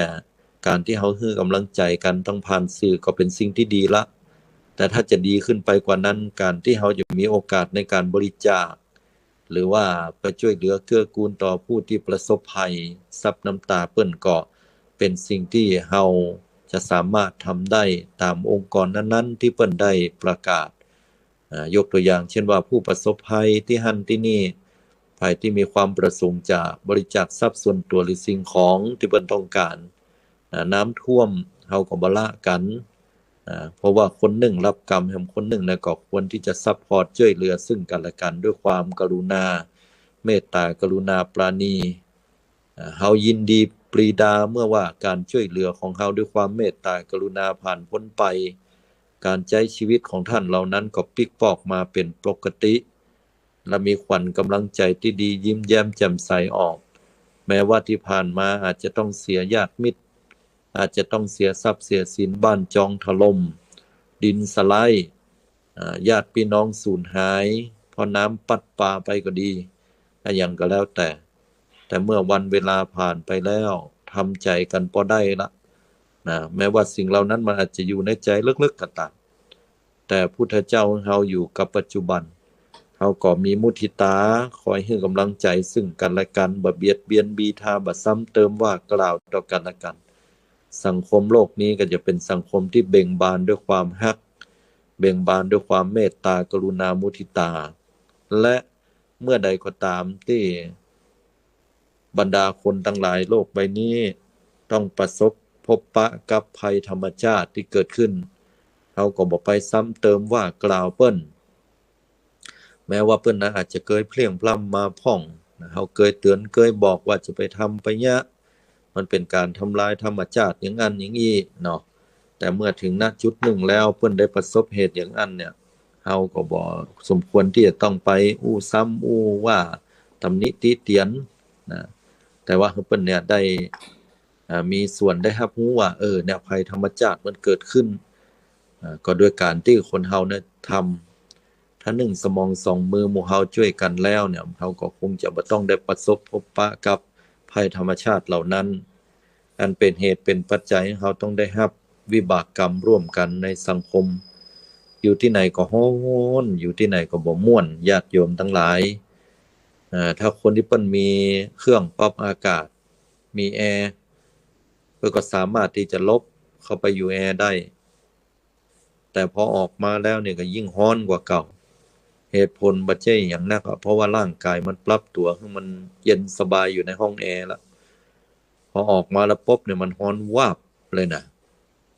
ก๋านตี้เฮาหื้อก๋ำลังใจ๋กั๋นตางผ่านสื่อก็เป๋นสิ่งตี้ดีละ แต่ถ้าจะดีขึ้นไปกว่านั้น ก๋านตี้เฮาจะมีโอกาสในก๋านบริจาค หรือว่าไปจ้วยเหลือเกื้อกูลต่อผู้ตี้ประสบภัย ซับน้ำต๋าเปิ้นก็เป๋นสิ่งตี้เฮาจะสามารถทำได้ต๋ามองค์กรนั้นๆ ตี้เปิ้นได้ประกาศ อ่า ยกตัวอย่างเช่นว่าผู้ประสบภัยตี้หั้นตี้นี่ ใผตี้มีความประสงค์จะบริจาคทรัพย์ส่วนตั๋วหรือสิ่งของตี้เปิ้นต้องก๋าน อ่า น้ำท่วมเฮาก็บ่ละกั๋น อ่า เพราะว่าคนนึ่งฮับกรรมแหมคนนึ่งนะ ก็ควรตี้จะซัพพอร์ตจ้วยเหลือซึ่งกั๋นและกั๋นด้วยความกรุณา เมตตากรุณาปราณี อ่า เฮายินดีปรีดาเมื่อว่าก๋านจ้วยเหลือของเฮาด้วยความเมตตากรุณาผ่านป๊นไป ก๋านใจ๊ชีวิตของต้านเหล่านั้นก็ปิ๊กปอกมาเป๋นปกติ และมีขวัญก๋ำลังใจ๋ตี้ดี ยิ้มแย้มแจ่มใสออก แม้ว่าตี้ผ่านมาอาจจะต้องเสียญาติมิตร อาจจะต้องเสียทรัพย์เสียสิน บ้านจองถล่ม ดินสไลด์ อ่า ญาติพี่น้องสูญหาย เพราะน้ำปั๊ดปาไปก็ดี อะหยังก็แล้วแต่ แต่เมื่อวันเวลาผ่านไปแล้ว ทำใจ๋กั๋นปอได้ละนะ แม้ว่าสิ่งเหล่านั้นมันอาจจะอยู่ในใจ๋ลึกๆ ก็ต๋าม แต่พุทธเจ้าเฮาอยู่กับปัจจุบัน เฮาก็มีมุทิตา คอยหื้อก๋ำลังใจ๋ซึ่งกั๋นและกั๋น บ่เบียดเบียนบีทา บ่ซ้ำเติมว่ากล่าวต่อกั๋นและกั๋น สังคมโลกนี้ก็จะเป๋นสังคมตี้เบ่งบานด้วยความฮัก เบ่งบานด้วยความเมตตา กรุณา มุทิตา และเมื่อใดก็ต๋ามตี้บรรดาคนตังหลายโลกใบนี้ต้องประสบพบปะกับภัยธรรมชาติตี้เกิดขึ้น เฮาก็บ่ไปซ้ำเติมว่ากล่าวเปิ้น แม้ว่าเปิ้นนะอาจจะเกยเพลี้ยงพล้ำมาพ่องนะ เฮาเกยเตื๋อนเกยบอกว่าจะไปทำไปเยียะ มันเป๋นก๋านทำลายธรรมชาติอย่างอั้นอย่างอี้เนาะ แต่เมื่อเถิง ณ จุดนึ่งแล้ว เปิ้นได้ประสบเหตุอย่างอั้นเนี่ย เฮาก็บ่สมควรตี้จะต้องไปอู้ซ้ำอู้ว่า ตำหนิติเตียนนะ แต่ว่าหื้อเปิ้นเนี่ยได้ อ่า มีส่วนได้ฮับฮู้ว่า เออ เนี่ย ภัยธรรมชาติมันเกิดขึ้น อ่า ก็ด้วยก๋านตี้คนเฮาเนี่ยทำ ถ้านึ่งสมองสองมือหมู่เฮาจ้วยกั๋นแล้วเนี่ย เฮาก็คงจะบ่ต้องได้ประสบพบปะกับภัยธรรมชาติเหล่านั้น อันเป๋นเหตุเป๋นปัจจัยหื้อเฮาต้องได้ฮับวิบากกรรมร่วมกั๋นในสังคม อยู่ตี้ไหนก็ฮ้อน อยู่ตี้ไหนก็บ่ม่วน ญาติโยมตังหลาย อ่า ถ้าคนตี้เปิ้นมีเครื่องปรับอากาศ มีแอร์ เปิ้นก็สามารถตี้จะหลบเข้าไปอยู่แอร์ได้ แต่พอออกมาแล้วเนี่ยก็ยิ่งฮ้อนกว่าเก่า เหตุผลบ่ใจ้หยังนักอะ เพราะว่าร่างก๋ายมันปรับตั๋วหื้อมันเย็นสบายอยู่ในห้องแอร์ละ พอออกมาแล้วปุ๊บเนี่ยมันฮ้อนวาบเลยนะ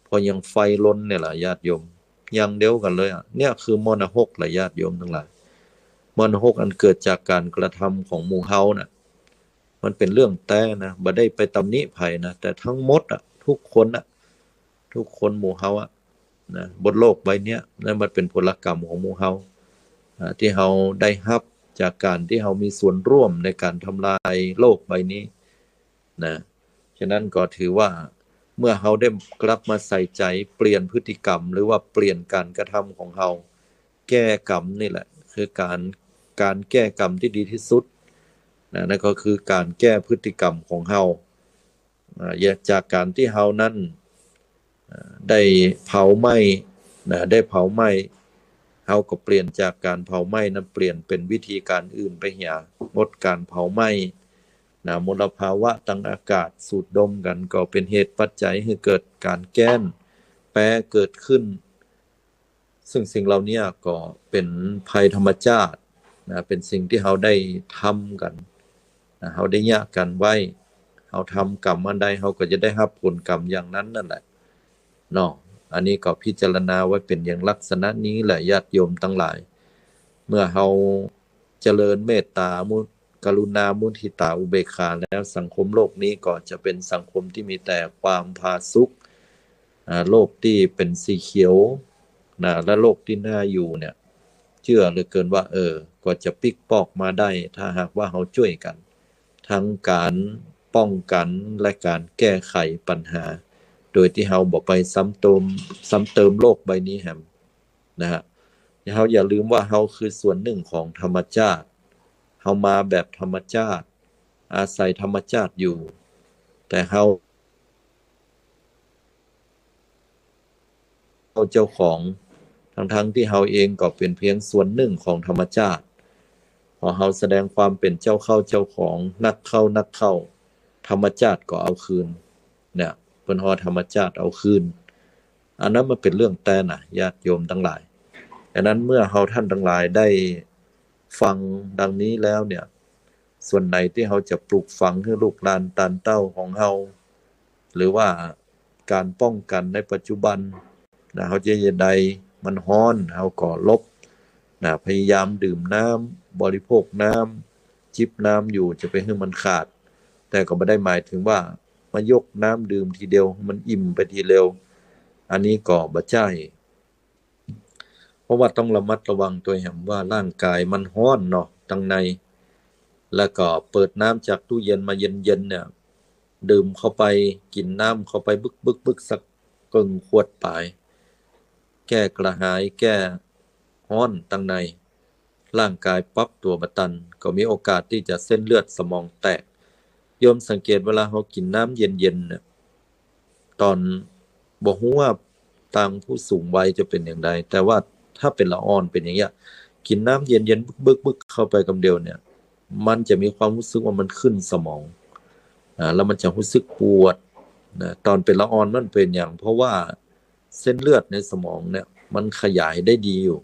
พอยังไฟลนเนี่ยล่ะญาติโยม อย่างเดียวกั๋นเลยอะ เนี่ยคือมรณะหกแหละญาติโยมตังหลาย มรณะหกอันเกิดจากก๋านกระทำของหมู่เฮาน่ะ มันเป๋นเรื่องแต๊นะ บ่ได้ไปตำหนิใผนะ แต่ทั้งหมดอะ ทุกคนอะ ทุกคนหมู่เฮาอะนะ บนโลกใบเนี้ยนะ มันเป๋นผลกรรมของหมู่เฮา อ่า ตี้เฮาได้ฮับจากก๋านตี้เฮามีส่วนร่วมในก๋านทำลายโลกใบนี้นะ ฉะนั้นก็ถือว่าเมื่อเฮาได้กลับมาใส่ใจ๋เปลี่ยนพฤติกรรม หรือว่าเปลี่ยนก๋านกระทำของเฮา แก้กรรมนี่แหละ คือก๋าน ก๋านแก้กรรมตี้ดีตี้สุดนะ นั่นก็คือก๋านแก้พฤติกรรมของเฮา อ่า จากก๋านตี้เฮานั้น อ่า ได้เผาไหม้นะ ได้เผาไหม้ เฮาก็เปลี่ยนจากก๋านเผาไหม้นั้น เปลี่ยนเป๋นวิธีก๋านอื่นไปเหีย งดก๋านเผาไหม้นะ มลภาวะตางอากาศสูดดมกั๋น ก็เป๋นเหตุปัจจัยหื้อเกิดก๋านแก๊สแป๊เกิดขึ้น ซึ่งสิ่งเหล่านี้ก็เป๋นภัยธรรมชาตินะ เป๋นสิ่งตี้เฮาได้ทำกั๋นนะ เฮาได้เยียะกั๋นไว้ เฮาทำกรรมอันใด เฮาก็จะได้ฮับผลกรรมอย่างนั้นนั่นแหละเนาะ อันนี้ก็พิจารณาไว้เป๋นอย่างลักษณะนี้แหละญาติโยมตังหลาย เมื่อเฮาเจริญเมตตา มุ กรุณา มุทิตา อุเบกขาแล้ว สังคมโลกนี้ก็จะเป๋นสังคมตี้มีแต่ความผาสุก อ่า โลกตี้เป๋นสีเขียวนะ และโลกตี้น่าอยู่เนี่ย เจื้อเหลือเกินว่า เออ ก็จะปิ๊กปอกมาได้ ถ้าหากว่าเฮาจ้วยกั๋น ทั้งก๋านป้องกั๋นและก๋านแก้ไขปัญหา โดยตี้เฮาบ่ไปซ้ำเติม ซ้ำเติมโลกใบนี้แหมนะฮะ เฮาอย่าลืมว่าเฮาคือส่วนหนึ่งของธรรมชาติ เฮามาแบบธรรมชาติ อาศัยธรรมชาติอยู่ แต่เฮา เฮาเจ้าของ ทั้งๆ ตี้เฮาเองก็เป๋นเพียงส่วนหนึ่งของธรรมชาติ พอเฮาแสดงความเป๋นเจ้าเข้าเจ้าของ นักเข้านักเข้า ธรรมชาติก็เอาคืน เนี่ย เปิ้นฮ้องธรรมชาติเอาคืน อันนั้นมันเป๋นเรื่องแต๊นะ ญาติโยมตังหลาย ฉะนั้นเมื่อเฮาท่านตังหลายได้ฟังดังนี้แล้วเนี่ย ส่วนไหนตี้เฮาจะปลูกฝังหื้อลูกหลานตานเต้าของเฮา หรือว่าก๋านป้องกั๋นในปัจจุบันนะ เฮาจะเยียะใด มันฮ้อน เฮาก็หลบนะ พยายามดื่มน้ำ บริโภคน้ำ จิบน้ำอยู่ จะไปหื้อมันขาด แต่ก็บ่ได้หมายถึงว่ามายกน้ำดื่มทีเดียว มันอิ่มไปทีเดียว อันนี้ก็บ่ใจ้ เพราะว่าต้องระมัดระวังตวยแหมว่าร่างก๋ายมันฮ้อนเนาะ ตังใน แล้วก็เปิดน้ำจากตู้เย็นมาเย็นๆ เนี่ย ดื่มเข้าไป กิ๋นน้ำเข้าไปบึกๆๆ สักเกิ่งขวดปาย แก้กระหาย แก้ฮ้อนตังใน ร่างก๋ายปรับตั๋วบ่ตัน ก็มีโอกาสตี้จะเส้นเลือดสมองแตก โยมสังเกตเวลาเฮากิ๋นน้ำเย็นๆ เนี่ย ต๋อน บ่ฮู้ว่าตางผู้สูงวัยจะเป๋นอย่างใด แต่ว่าถ้าเป๋นละอ่อนเป๋นอย่างเงี้ย กิ๋นน้ำเย็นๆ บึกๆ เข้าไปกำเดียวเนี่ย มันจะมีความฮู้สึกว่ามันขึ้นสมอง อ่า แล้วมันจะฮู้สึกปวดนะ ต๋อนเป๋นละอ่อนมันเป๋นหยัง เพราะว่าเส้นเลือดในสมองเนี่ย มันขยายได้ดีอยู่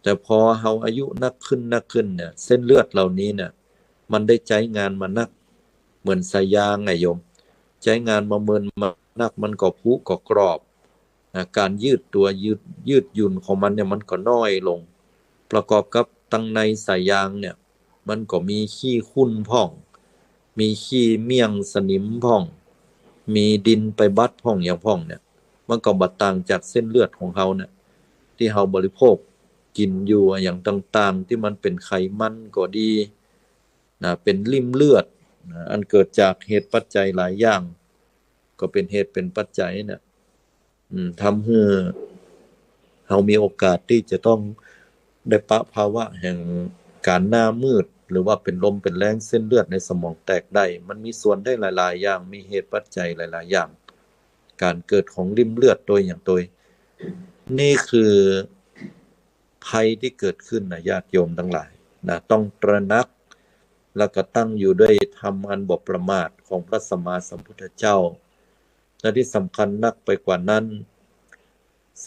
แต่พอเฮาอายุนักขึ้นนักขึ้นเนี่ย เส้นเลือดเหล่านี้เนี่ย มันได้ใจ๊งานมานัก เหมือนสายยางไงโยม ใจ๊งานมาเมินมานัก มันก็ผุก็กรอบ อ่า การยืดตั๋วยืด ยืดหยุ่นของมันเนี่ย มันก็น้อยลง ประกอบกับตังในสายยางเนี่ย มันก็มีขี้ขุ่นพ่อง มีขี้เมี่ยงสนิมพ่อง มีดินไปบัดพ่องหยังพ่องเนี่ย มันก็บ่ต่างจากเส้นเลือดของเฮาเนี่ย ตี้เฮาบริโภคกิ๋นอยู่อะหยังต่างๆ ตี้มันเป๋นไขมันก็ดีนะ เป๋นริ่มเลือดนะ อันเกิดจากเหตุปัจจัยหลายอย่าง ก็เป๋นเหตุเป๋นปัจจัยเนี่ย อืม ทำหื้อเฮามีโอกาสตี้จะต้องได้ปะภาวะแห่งก๋านหน้ามืด หรือว่าเป๋นลมเป๋นแรงเส้นเลือดในสมองแตกได้ มันมีส่วนได้หลายๆ อย่าง มีเหตุปัจจัยหลายๆ อย่าง ก๋านเกิดของริ่มเลือดโตยหยังโตย นี่คือภัยตี้เกิดขึ้นนะ ญาติโยมตังหลายนะ ต้องตระหนัก แล้วก็ตั้งอยู่ด้วยธรรมอันบ่ประมาทของพระสัมมาสัมพุทธเจ้า และที่สำคัญนักไปกว่านั้น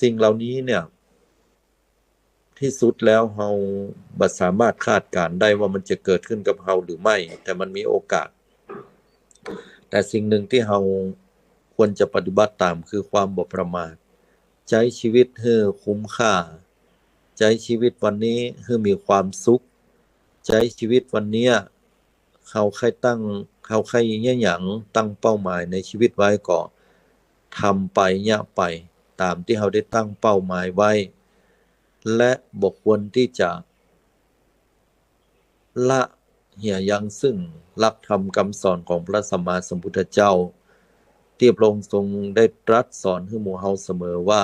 สิ่งเหล่านี้เนี่ย ที่สุดแล้วเฮาบ่สามารถคาดการณ์ได้ว่ามันจะเกิดขึ้นกับเฮาหรือไม่ แต่มันมีโอกาส แต่สิ่งหนึ่งที่เฮาควรจะปฏิบัติต๋ามคือความบ่ประมาท ใจ๊ชีวิตหื้อคุ้มค่า ใจ๊ชีวิตวันนี้หื้อมีความสุข ใจ๊ชีวิตวันเนี้ย เฮาใค่ตั้ง เฮาใค่เยียะหยัง ตั้งเป้าหมายในชีวิตไว้ก็ทำไปเยียะไป ต๋ามตี้เฮาได้ตั้งเป้าหมายไว้ และบ่ควรตี้จะละเหียยังซึ่งหลักธรรมกำสอนของพระสัมมาสัมพุทธเจ้า ตี้พระองค์ทรงได้ตรัสสอนหื้อหมู่เฮาเสมอว่า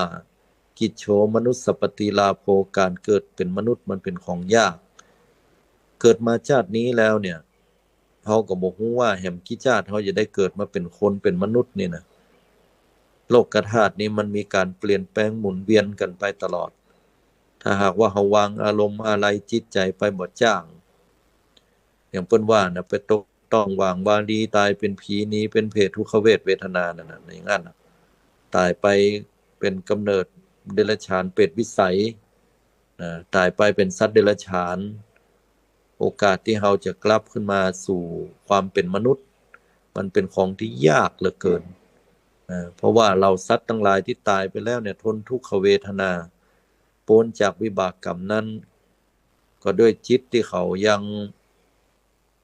กิจโฉมนุสสปฏิลาโภ ก๋านเกิดเป๋นมนุษย์มันเป๋นของยาก เกิดมาจาตินี้แล้วเนี่ย เฮาก็บ่ฮู้ว่าแหมกี่จาติเฮาจะได้เกิดมาเป๋นคนเป๋นมนุษย์นี่นะ โลกธาตุนี้มันมีก๋านเปลี่ยนแปลงหมุนเวียนกั๋นไปตลอด ถ้าหากว่าเฮาวางอารมณ์อาลัยจิตใจ๋ไปบ่จ้าง อย่างเปิ้นว่านะ ไปตกต้องหว่างวารี ต๋ายเป๋นผี หนีเป๋นเปรต ทุกขเวทเวทนานั่นน่ะ อย่างนั้นน่ะ ต๋ายไปเป๋นก๋ำเนิดเดรัจฉานเปรตวิสัยนะ ต๋ายไปเป๋นสัตว์เดรัจฉาน โอกาสตี้เฮาจะกลับขึ้นมาสู่ความเป๋นมนุษย์ มันเป๋นของตี้ยากเหลือเกินนะ เพราะว่าเหล่าสัตว์ตังหลายตี้ต๋ายไปแล้วเนี่ย ทนทุกขเวทนา ป๊นจากวิบากกรรมนั้น ก็ด้วยจิตตี้เขายัง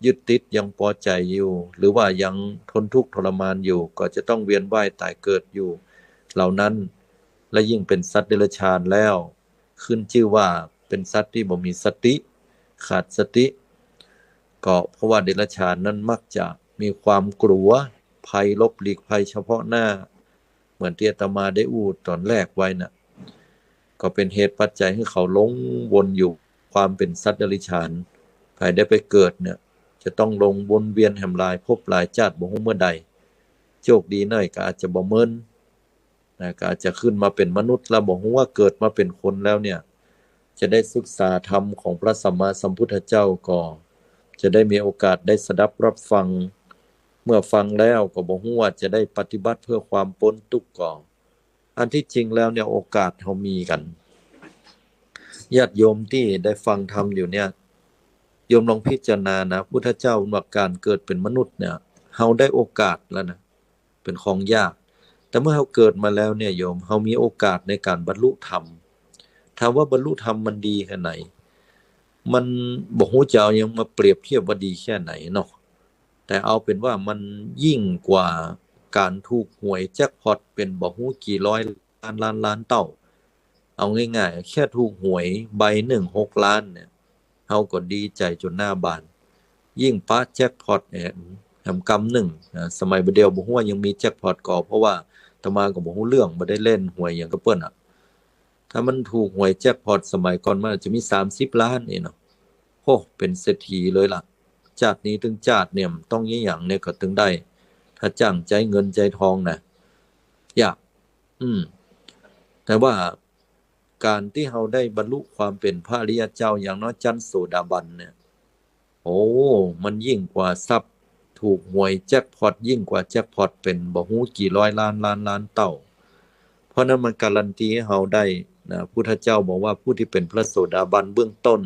ยึดติด ยังปอใจ๋อยู่ หรือว่ายังทนทุกข์ทรมานอยู่ ก็จะต้องเวียนว่ายต๋ายเกิดอยู่เหล่านั้น และยิ่งเป๋นสัตว์เดรัจฉานแล้ว ขึ้นจื้อว่าเป๋นสัตว์ตี้บ่มีสติ ขาดสติ ก็เพราะว่าเดรัจฉานนั้นมักจะมีความกลัว ภัยหลบหลีกภัยเฉพาะหน้า เหมือนตี้อาตมาได้อู้ต๋อนแรกไว้น่ะ ก็เป๋นเหตุปัจจัยหื้อเขาหลงวนอยู่ความเป๋นสัตว์เดรัจฉาน ใผได้ไปเกิดเนี่ย จะต้องลงวนเวียนแหมหลายภพหลายจาติบ่ฮู้เมื่อใด โชคดีหน่อยก็อาจจะบ่เมินนะ ก็อาจจะขึ้นมาเป๋นมนุษย์ แล้วบ่ฮู้ว่าเกิดมาเป๋นคนแล้วเนี่ย จะได้ศึกษาธรรมของพระสัมมาสัมพุทธเจ้าก็ จะได้มีโอกาสได้สดับรับฟัง เมื่อฟังแล้วก็บ่ฮู้ว่าจะได้ปฏิบัติเพื่อความป๊นตุ๊กข์ก็ อันตี้จริงแล้วเนี่ย โอกาสเฮามีกั๋น ญาติโยมตี้ได้ฟังธรรมอยู่เนี่ย โยมลองพิจารณานะ พุทธเจ้าว่าก๋านเกิดเป๋นมนุษย์เนี่ย เฮาได้โอกาสแล้วนะ เป๋นของยาก แต่เมื่อเฮาเกิดมาแล้วเนี่ยโยม เฮามีโอกาสในก๋านบรรลุธรรม ถามว่าบรรลุธรรมมันดีแค่ไหน มันบ่ฮู้จะเอาหยังมาเปรียบเทียบว่าดีแค่ไหนเนาะ แต่เอาเป๋นว่ามันยิ่งกว่าก๋านถูกหวยแจ็คพอตเป๋นบ่ฮู้กี่ร้อยล้านล้านล้านเต้า เอาง่ายๆ แค่ถูกหวยใบนึ่งหกล้านเนี่ย เฮาก็ดีใจ๋จ๋นหน้าบาน ยิ่งปะแจ็คพอตแหม แหมกำนึ่งนะ สมัยบ่าเดี่ยวบ่ฮู้ว่ายังมีแจ็คพอตก่อ เพราะว่าอาตมาก็บ่ฮู้เรื่อง บ่ได้เล่นหวยหยังกับเปิ้นอะ ถ้ามันถูกหวยแจ็คพอตสมัยก่อน มันอาจจะมีสามสิบล้านนี่เนาะ โอ้ เป๋นเศรษฐีเลยล่ะ จาตินี้ตึงจาติเนี่ย ต้องเยียะหยังเนี่ยก็ตึงได้ ถ้าจ้างใจ๊เงินใจ๊ทองนะ ยาก อืม แต่ว่า ก๋านตี้เฮาได้บรรลุความเป๋นพระอริยะเจ้าอย่างน้อยจั๊นโสดาบันเนี่ย โอ้ มันยิ่งกว่าทรัพย์ถูกหวยแจ็คพอต ยิ่งกว่าแจ็คพอตเป๋นบ่ฮู้กี่ร้อยล้านล้านล้านเต้า เพราะนั้นมันการันตีหื้อเฮาได้นะ พุทธเจ้าบอกว่าผู้ตี้เป๋นพระโสดาบันเบื้องต้น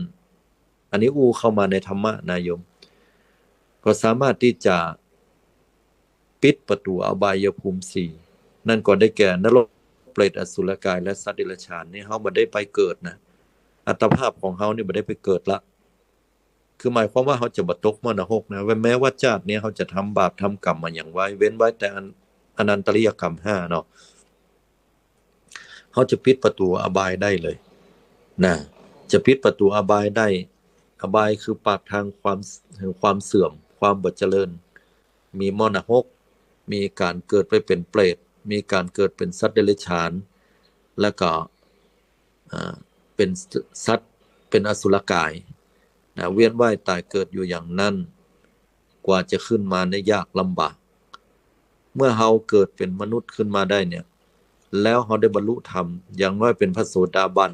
อันนี้อู้เข้ามาในธรรมะนะโยม ก็สามารถตี้จะปิดประตู๋อบายภูมิสี่ นั่นก็ได้แก่นรก เปรต อสุรกาย และสัตว์เดรัจฉานนี่ เฮาบ่ได้ไปเกิดนะ อัตภาพของเฮานี่บ่ได้ไปเกิดละ คือหมายความว่าเฮาจะบ่ตกมรณะหกนะ แม้ว่าจาตินี้เฮาจะทำบาปทำกรรมมาหยังไว้ เว้นไว้แต่อัน อนันตริยกรรมห้าเนาะ เฮาจะปิดประตู๋อบายได้เลยนะ จะปิดประตู๋อบายได้ อบายคือปากทางความ แห่งความเสื่อม ความบ่เจริญ มีมรณะหก มีก๋านเกิดไปเป๋นเปรต มีก๋านเกิดเป๋นสัตว์เดรัจฉาน แล้วก็ อ่า เป๋นสัตว์ เป๋นอสุรกายนะ เวียนว่ายต๋ายเกิดอยู่อย่างนั้น กว่าจะขึ้นมาเนี่ยยากลำบาก เมื่อเฮาเกิดเป๋นมนุษย์ขึ้นมาได้เนี่ย แล้วเฮาได้บรรลุธรรม อย่างน้อยเป๋นพระโสดาบัน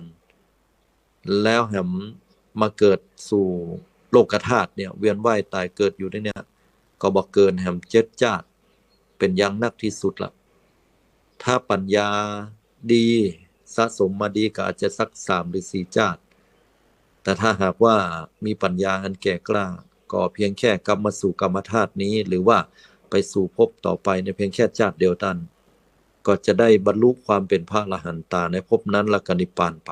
แล้วแหมมาเกิดสู่โลกธาตุเนี่ย เวียนว่ายต๋ายเกิดอยู่ได้เนี่ย ก็บ่เกินแหมเจ็ดจาติ เป๋นอย่างนักตี้สุดละ ถ้าปัญญาดี สะสมมาดีก็อาจจะสักสามหรือสี่จาติ แต่ถ้าหากว่ามีปัญญาอันแก่กล้า ก็เพียงแค่กลับมาสู่กามธาตุนี้ หรือว่าไปสู่ภพต่อไปเนี่ยเพียงแค่จาติเดียวตัน ก็จะได้บรรลุความเป๋นพระอรหันตาในภพนั้น แล้วก็นิพพานไป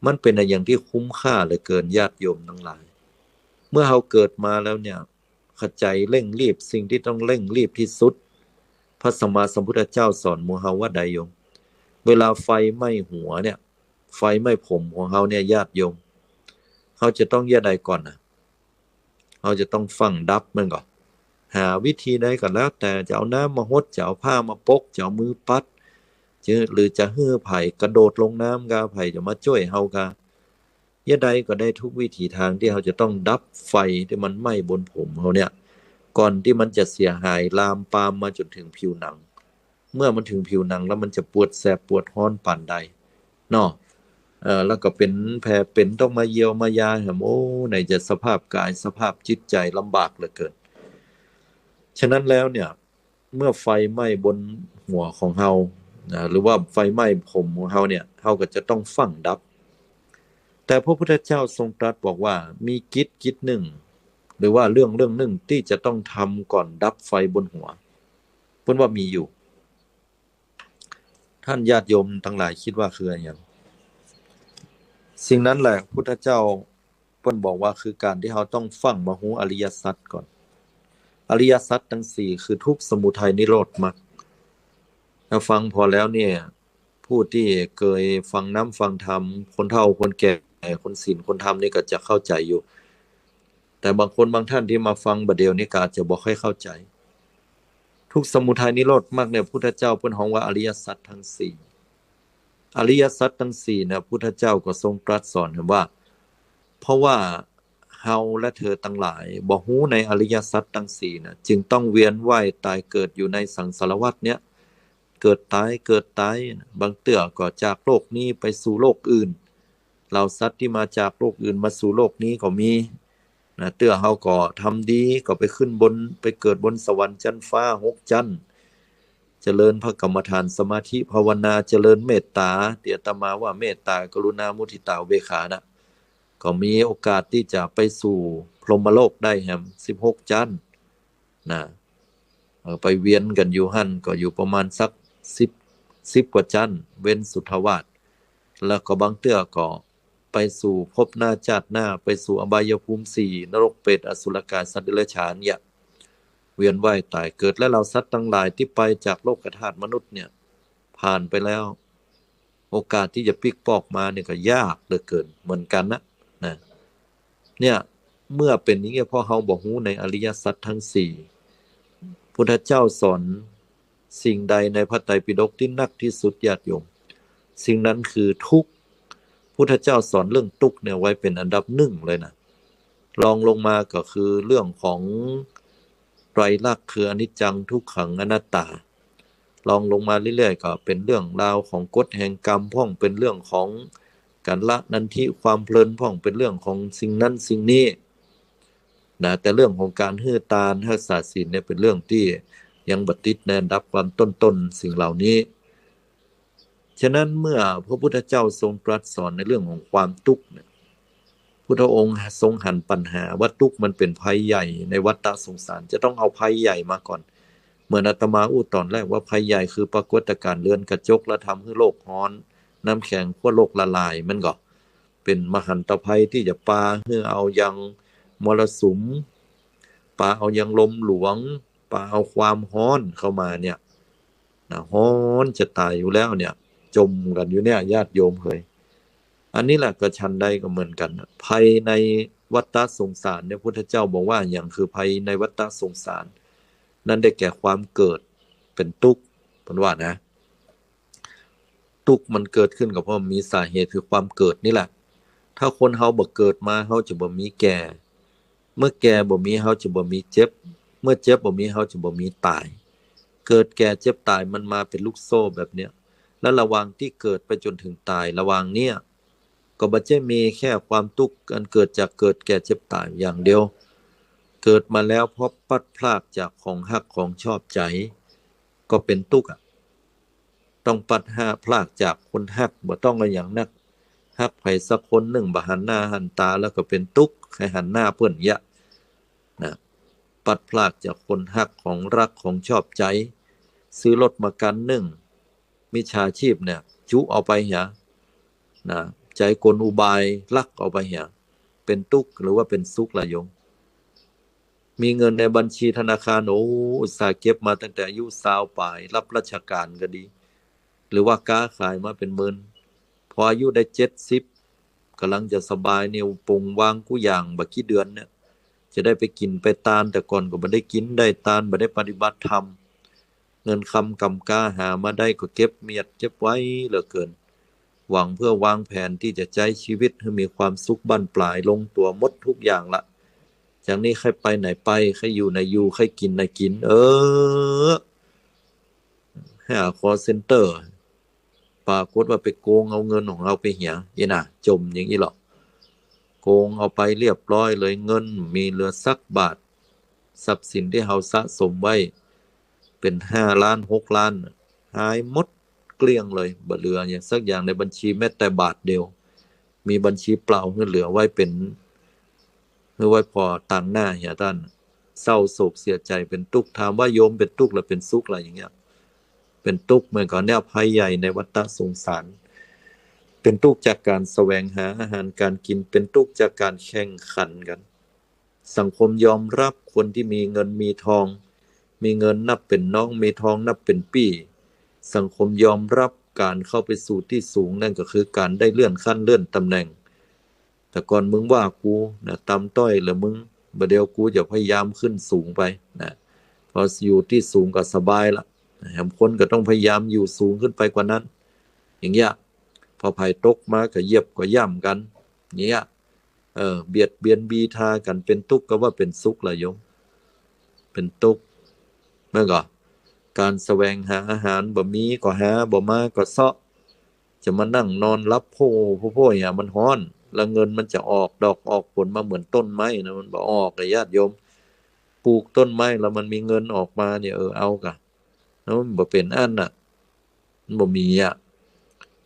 มันเป๋นอะหยังตี้คุ้มค่าเหลือเกิน ญาติโยมตังหลาย เมื่อเฮาเกิดมาแล้วเนี่ย ขะใจ๋เร่งรีบ สิ่งตี้ต้องเร่งรีบตี้สุด พระสัมมาสัมพุทธเจ้าสอนหมู่เฮาว่าใดโยม เวลาไฟไหม้หัวเนี่ย ไฟไหม้ผมของเฮาเนี่ย ญาติโยม เฮาจะต้องเยียะใดก่อนนะ เฮาจะต้องฟั่งดับมันก่อ หาวิธีใดก็แล้วแต่ จะเอาน้ำมาหด จะเอาผ้ามาปก จะเอามือปัด จะ หรือจะหื้อใผกระโดดลงน้ำกา ใผจะมาจ้วยเฮากา เยียะใดก็ได้ทุกวิถีทางตี้เฮาจะต้องดับไฟตี้มันไหม้บนผมเฮาเนี่ย ก่อนตี้มันจะเสียหายลามปามมาจ๋นเถิงผิวหนัง เมื่อมันเถิงผิวหนังแล้วมันจะปวดแสบปวดฮ้อนปานใดเนาะ เอ่อ แล้วก็เป๋นแผลเป๋นต้องมาเยียวยาแหม โอ้ ไหนจะสภาพกายสภาพจิตใจ๋ลำบากเหลือเกิน ฉะนั้นแล้วเนี่ย เมื่อไฟไหม้บนหัวของเฮานะ หรือว่าไฟไหม้ผมของเฮาเนี่ย เฮาก็จะต้องฟั่งดับ แต่พระพุทธเจ้าทรงตรัสบอกว่ามีกิจกิจนึ่ง หรือว่าเรื่องเรื่องนึ่งตี้จะต้องทำก่อนดับไฟบนหัว เปิ้นว่ามีอยู่ ท่านญาติโยมตังหลายกึ๊ดว่าคืออะหยัง สิ่งนั้นแหละพุทธเจ้าเปิ้นบอกว่าคือก๋านตี้เฮาต้องฟั่งมาฮู้อริยสัจก่อน อริยสัจตังสี่คือทุกข์ สมุทัย นิโรธ มรรค ถ้าฟังผ่อแล้วเนี่ย ผู้ตี้เกยฟังน้ำฟังธรรม คนเฒ่าคนแก่ คนศีลคนธรรมนี่ก็จะเข้าใจ๋อยู่ แต่บางคนบางท่านตี้มาฟังบ่าเดี่ยวนี้ก็อาจจะบ่ค่อยเข้าใจ๋ ทุกข์ สมุทัย นิโรธ มรรคเนี่ย พุทธเจ้าเปิ้นฮ้องว่าอริยสัจตังสี่ อริยสัจตังสี่เนี่ย พุทธเจ้าก็ทรงตรัสสอนว่า เพราะว่าเฮาและเธอตังหลายบ่ฮู้ในอริยสัจตังสี่นะ จึงต้องเวียนว่ายต๋ายเกิดอยู่ในสังสารวัฏเนี่ย เกิดต๋าย เกิดต๋าย บางเตื้อก็จากโลกนี้ไปสู่โลกอื่น เหล่าสัตว์ตี้มาจากโลกอื่นมาสู่โลกนี้ก็มีนะ เตื้อเฮาก็ทำดีก็ไปขึ้นบน ไปเกิดบนสวรรค์จั๊นฟ้าหกจั๊น เจริญพระกรรมฐานสมาธิภาวนา เจริญเมตต๋า ตี้อาตมาว่าเมตต๋า กรุณา มุทิตา อุเบกขานะ ก็มีโอกาสตี้จะไปสู่พรหมโลกได้แหมสิบหกจั๊นนะ เอ่อ ไปเวียนกั๋นอยู่หั้นก็อยู่ประมาณสักสิบ สิบกว่าจั๊น เว้นสุทธาวาส แล้วก็บางเตื้อก็ไปสู่ภพหน้าจาติหน้า ไปสู่อบายภูมิสี่ นรก เปรต อสุรกาย สัตว์เดรัจฉานเนี่ย เวียนว่ายต๋ายเกิด และเหล่าสัตว์ตังหลายตี้ไปจากโลกธาตุมนุษย์เนี่ย ผ่านไปแล้ว โอกาสตี้จะปิ๊กปอกมาเนี่ยก็ยากเหลือเกินเหมือนกั๋นนะ นะ เนี่ย เมื่อเป๋นอย่างนี้ เพราะเฮาบ่ฮู้ในอริยสัจตังสี่ พุทธเจ้าสอนสิ่งใดในพระไตรปิฎกตี้นักตี้สุด ญาติโยม สิ่งนั้นคือทุกข์ พุทธเจ้าสอนเรื่องตุ๊กข์เนี่ยไว้เป๋นอันดับนึ่งเลยนะ รองลงมาก็คือเรื่องของไตรลักษณ์ คืออนิจจัง ทุกขัง อนัตตา รองลงมาเรื่อยๆ ก็เป๋นเรื่องราวของกฎแห่งกรรมพ่อง เป๋นเรื่องของก๋านละนันทิความเพลินพ่อง เป๋นเรื่องของสิ่งนั้นสิ่งนี้นะ แต่เรื่องของก๋านหื้อตานฮักษาศีลเนี่ยเป๋นเรื่องตี้ยังบ่ติดในอันดับความต้นๆ สิ่งเหล่านี้ ฉะนั้นเมื่อพระพุทธเจ้าทรงตรัสสอนในเรื่องของความตุ๊กข์เนี่ย พุทธองค์ทรงหันปัญหาว่าตุ๊กข์มันเป๋นภัยใหญ่ในวัฏฏะสงสาร จะต้องเอาภัยใหญ่มาก่อน เหมือนอาตมาอู้ต๋อนแรกว่าภัยใหญ่คือปรากฏการณ์เรือนกระจก และทำหื้อโลกฮ้อน น้ำแข็งขั้วโลกละลาย มันก็เป๋นมหันตภัยตี้จะปาหื้อเอายังมรสุม ปาเอายังลมหลวง ปาเอาความฮ้อนเข้ามาเนี่ย นะ ฮ้อนจะต๋ายอยู่แล้วเนี่ย จ๋มกั๋นอยู่เนี่ย ญาติโยมเหย อันนี้แหละก็ฉันใดก็เหมือนกั๋นนะ ภัยในวัฏฏะสงสารเนี่ย พุทธเจ้าบอกว่าหยังคือภัยในวัฏฏะสงสาร นั้นได้แก่ความเกิดเป๋นตุ๊กข์ เปิ้นว่านะ ตุ๊กข์มันเกิดขึ้นก็เพราะมีสาเหตุคือความเกิดนี่แหละ ถ้าคนเฮาบ่เกิดมา เฮาจะบ่มีแก่ เมื่อแก่บ่มี เฮาจะบ่มีเจ็บ เมื่อเจ็บบ่มี เฮาจะบ่มีต๋าย เกิดแก่เจ็บต๋ายมันมาเป๋นลูกโซ่แบบเนี้ย และระหว่างตี้เกิดไปจ๋นเถิงต๋าย ระหว่างเนี้ย ก็บ่ใจ้มีแค่ความตุ๊กข์อันเกิดจากเกิดแก่เจ็บต๋ายอย่างเดียว เกิดมาแล้วเพราะพลัดพรากจากของฮักของชอบใจ๋ ก็เป๋นตุ๊กข์อะ ต้องพลัดพรากจากคนฮัก บ่ต้องเอาหยังนัก ฮักใผสักคนนึ่ง บ่หันหน้าหันต๋าแล้วก็เป๋นตุ๊กข์ ใค่หันหน้าเปิ้นเยียะนะ พลัดพรากจากคนฮักของฮักของชอบใจ๋ ซื้อรถมาคันนึ่ง มิจฉาชีพเนี่ย จุเอาไปเหียนะ ใจ๊กลอุบายลักเอาไปเหีย เป๋นตุ๊กข์หรือว่าเป๋นสุขล่ะโยม มีเงินในบัญชีธนาคาร โอ้ อุตส่าห์เก็บมาตั้งแต่อายุซาวป๋าย ฮับราชก๋านก็ดี หรือว่าก๊าขายมาเป๋นหมื่น พออายุได้เจ็ดสิบ ก่ำลังจะสบายเนี่ย ปลงวางกู้อย่างบ่กี่เดือนเนี่ย จะได้ไปกิ๋นไปตาน แต่ก่อนก็บ่ได้กิ๋นได้ตาน บ่ได้ปฏิบัติธรรม เงินคำกำก๊าหามาได้ก็เก็บเมียดเก็บไว้เหลือเกิน หวังเพื่อวางแผนตี้จะใจ๊ชีวิตหื้อมีความสุขบั้นปลายลงตั๋วหมดทุกอย่างละ จากนี้ใค่ไปไหนไป ใค่อยู่ไหนอยู่ ใค่กิ๋นไหนกิ๋น เออ หา call center ปรากฏว่าไปโกงเอาเงินของเฮาไปเหีย อี้นะ จ๋มอย่างอี้หละ โกงเอาไปเรียบร้อยเลย เงินบ่มีเหลือสักบาท ทรัพย์สินตี้เฮาสะสมไว้เป๋นห้าล้าน หกล้าน หายหมดเกลี้ยงเลย บ่เหลือหยังสักอย่างในบัญชีแม้แต่บาทเดียว มีบัญชีเปล่าหื้อเหลือไว้เป๋น หื้อไว้ผ่อตางหน้าเหียต้าน เศร้าโศกเสียใจ๋เป๋นตุ๊กข์ ถามว่าโยมเป๋นตุ๊กข์หรือเป๋นสุขล่ะอย่างเงี้ย เป๋นตุ๊กข์เหมือนกั๋นเนี่ย ภัยใหญ่ในวัฏฏะสงสาร เป๋นตุ๊กข์จากก๋านแสวงหาอาหารก๋านกิ๋น เป๋นตุ๊กข์จากก๋านแข่งขันกั๋น สังคมยอมฮับคนตี้มีเงินมีทอง มีเงินนับเป๋นน้อง มีทองนับเป๋นปี้ สังคมยอมฮับก๋านเข้าไปสู่ตี้สูง นั้นก็คือก๋านได้เลื่อนขั้นเลื่อนต๋ำแหน่ง แต่ก่อนมึงว่ากูนะ ต่ำต้อยเหลือมึง บ่าเดี่ยวกูจะพยายามขึ้นสูงไปนะ พออยู่ตี้สูงก็สบายละ แหมคนก็ต้องพยายามอยู่สูงขึ้นไปกว่านั้น อย่างเงี้ย พอใผตกมาก็เหยียบก็ย่ำกั๋น อย่างเงี้ย เออ เบียดเบียนบีทากั๋น เป๋นตุ๊กข์ก็ว่าเป๋นสุขล่ะโยม เป๋นตุ๊กข์ แม่นก่อ ก๋านแสวงหาอาหาร บ่มีก็หา บ่มาก็เซาะ จะมานั่งนอนหลับโพ่โพ่ๆ เหีย มันฮ้อน แล้วเงินมันจะออกดอกออกผลมาเหมือนต้นไม้นะ มันบ่ออกอะญาติโยม ปลูกต้นไม้แล้วมันมีเงินออกมาเนี่ย เออ เอาก่ะ แล้วมันบ่เป๋นอั้นน่ะ มันบ่มีอะ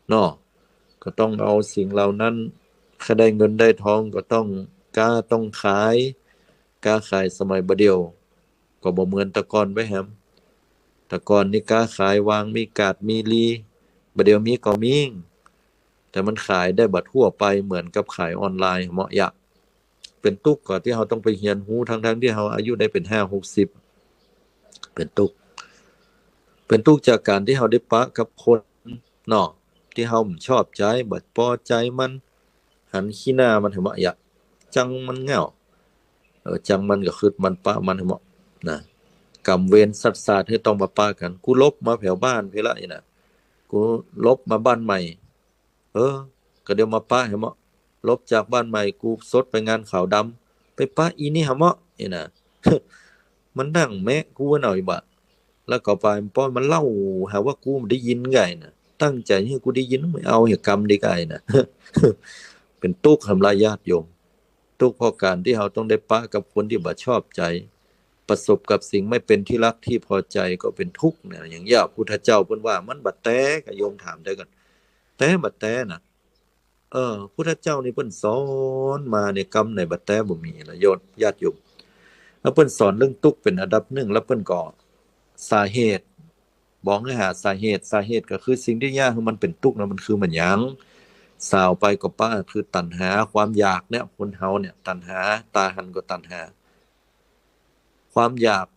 เนาะ ก็ต้องเอาสิ่งเหล่านั้น ถ้าได้เงินได้ทองก็ต้องก๊าต้องขาย ก๊าขายสมัยบ่าเดี่ยว ก็บ่เหมือนแต่ก่อนไปแหม แต่ก่อนนี่ก๊าขายวางมีกาดมีลี บ่าเดี่ยวมีก็มี แต่มันขายได้บ่ทั่วไปเหมือนกับขายออนไลน์ เหมาะยะ เป๋นตุ๊กข์ก่อตี้เฮาต้องไปเฮียนฮู้ ทั้งๆ ตี้เฮาอายุได้เป๋นห้าหกสิบ เป๋นตุ๊กข์ เป๋นตุ๊กข์จากก๋านตี้เฮาได้ปะกับคนเนาะ ตี้เฮาบ่ชอบใจ๋ บ่ปอใจ๋มัน หันขี้หน้ามัน เหีย บ่อยาก จังมันเหง้า เออ จังมันก็ขึดมันปะมัน เหีย บ่ นะ ก๋รรมเวรสัตว์สาดหื้อต้องมาปะกั๋น กูลบมาแผวบ้านพี้ละอี้นะ กูลบมาบ้านใหม่ เออ ก็เดี๋ยวมาปะ เหีย บ่ ลบจากบ้านใหม่ กูสดไปงานขาวดำ ไปปะอีนี่ เหีย บ่ อี้นะ มันนั่งแมะกูเอาอี้บ่า แล้วก็ไปป้อนมันเล่าหาว่ากูได้ยินไงนะ ตั้งใจ๋หื้อกูได้ยิน ไม่เอาเหตุกรรมดีไงนะ เป๋นตุ๊กข์แหมละญาติโยม ตุ๊กข์เพราะก๋านตี้เฮาต้องได้ปะกับคนตี้บ่ชอบใจ๋ ประสบกับสิ่งไม่เป็นที่รักที่พอใจก็เป๋นทุกข์เนี่ย อย่างเยียะพุทธเจ้าเปิ้นว่ามันบ่แต๊ ก็โยมถามได้ก่อน แต๊บ่แต๊นะ เออ พุทธเจ้านี่เปิ้นสอนมาเนี่ย กำไหนบ่แต๊บ่มีละ โยม ญาติโยม แล้วเปิ้นสอนเรื่องตุ๊กข์เป๋นอันดับนึ่ง แล้วเปิ้นก็สาเหตุ บอกหื้อหาสาเหตุ สาเหตุก็คือสิ่งตี้เยียะหื้อมันเป๋นตุ๊กข์นะ มันคือมันหยัง สาวไปก็ปะ คือตัณหา ความอยากเนี่ย คนเฮาเนี่ย ตัณหา ต๋าหันก็ตัณหา ความอยาก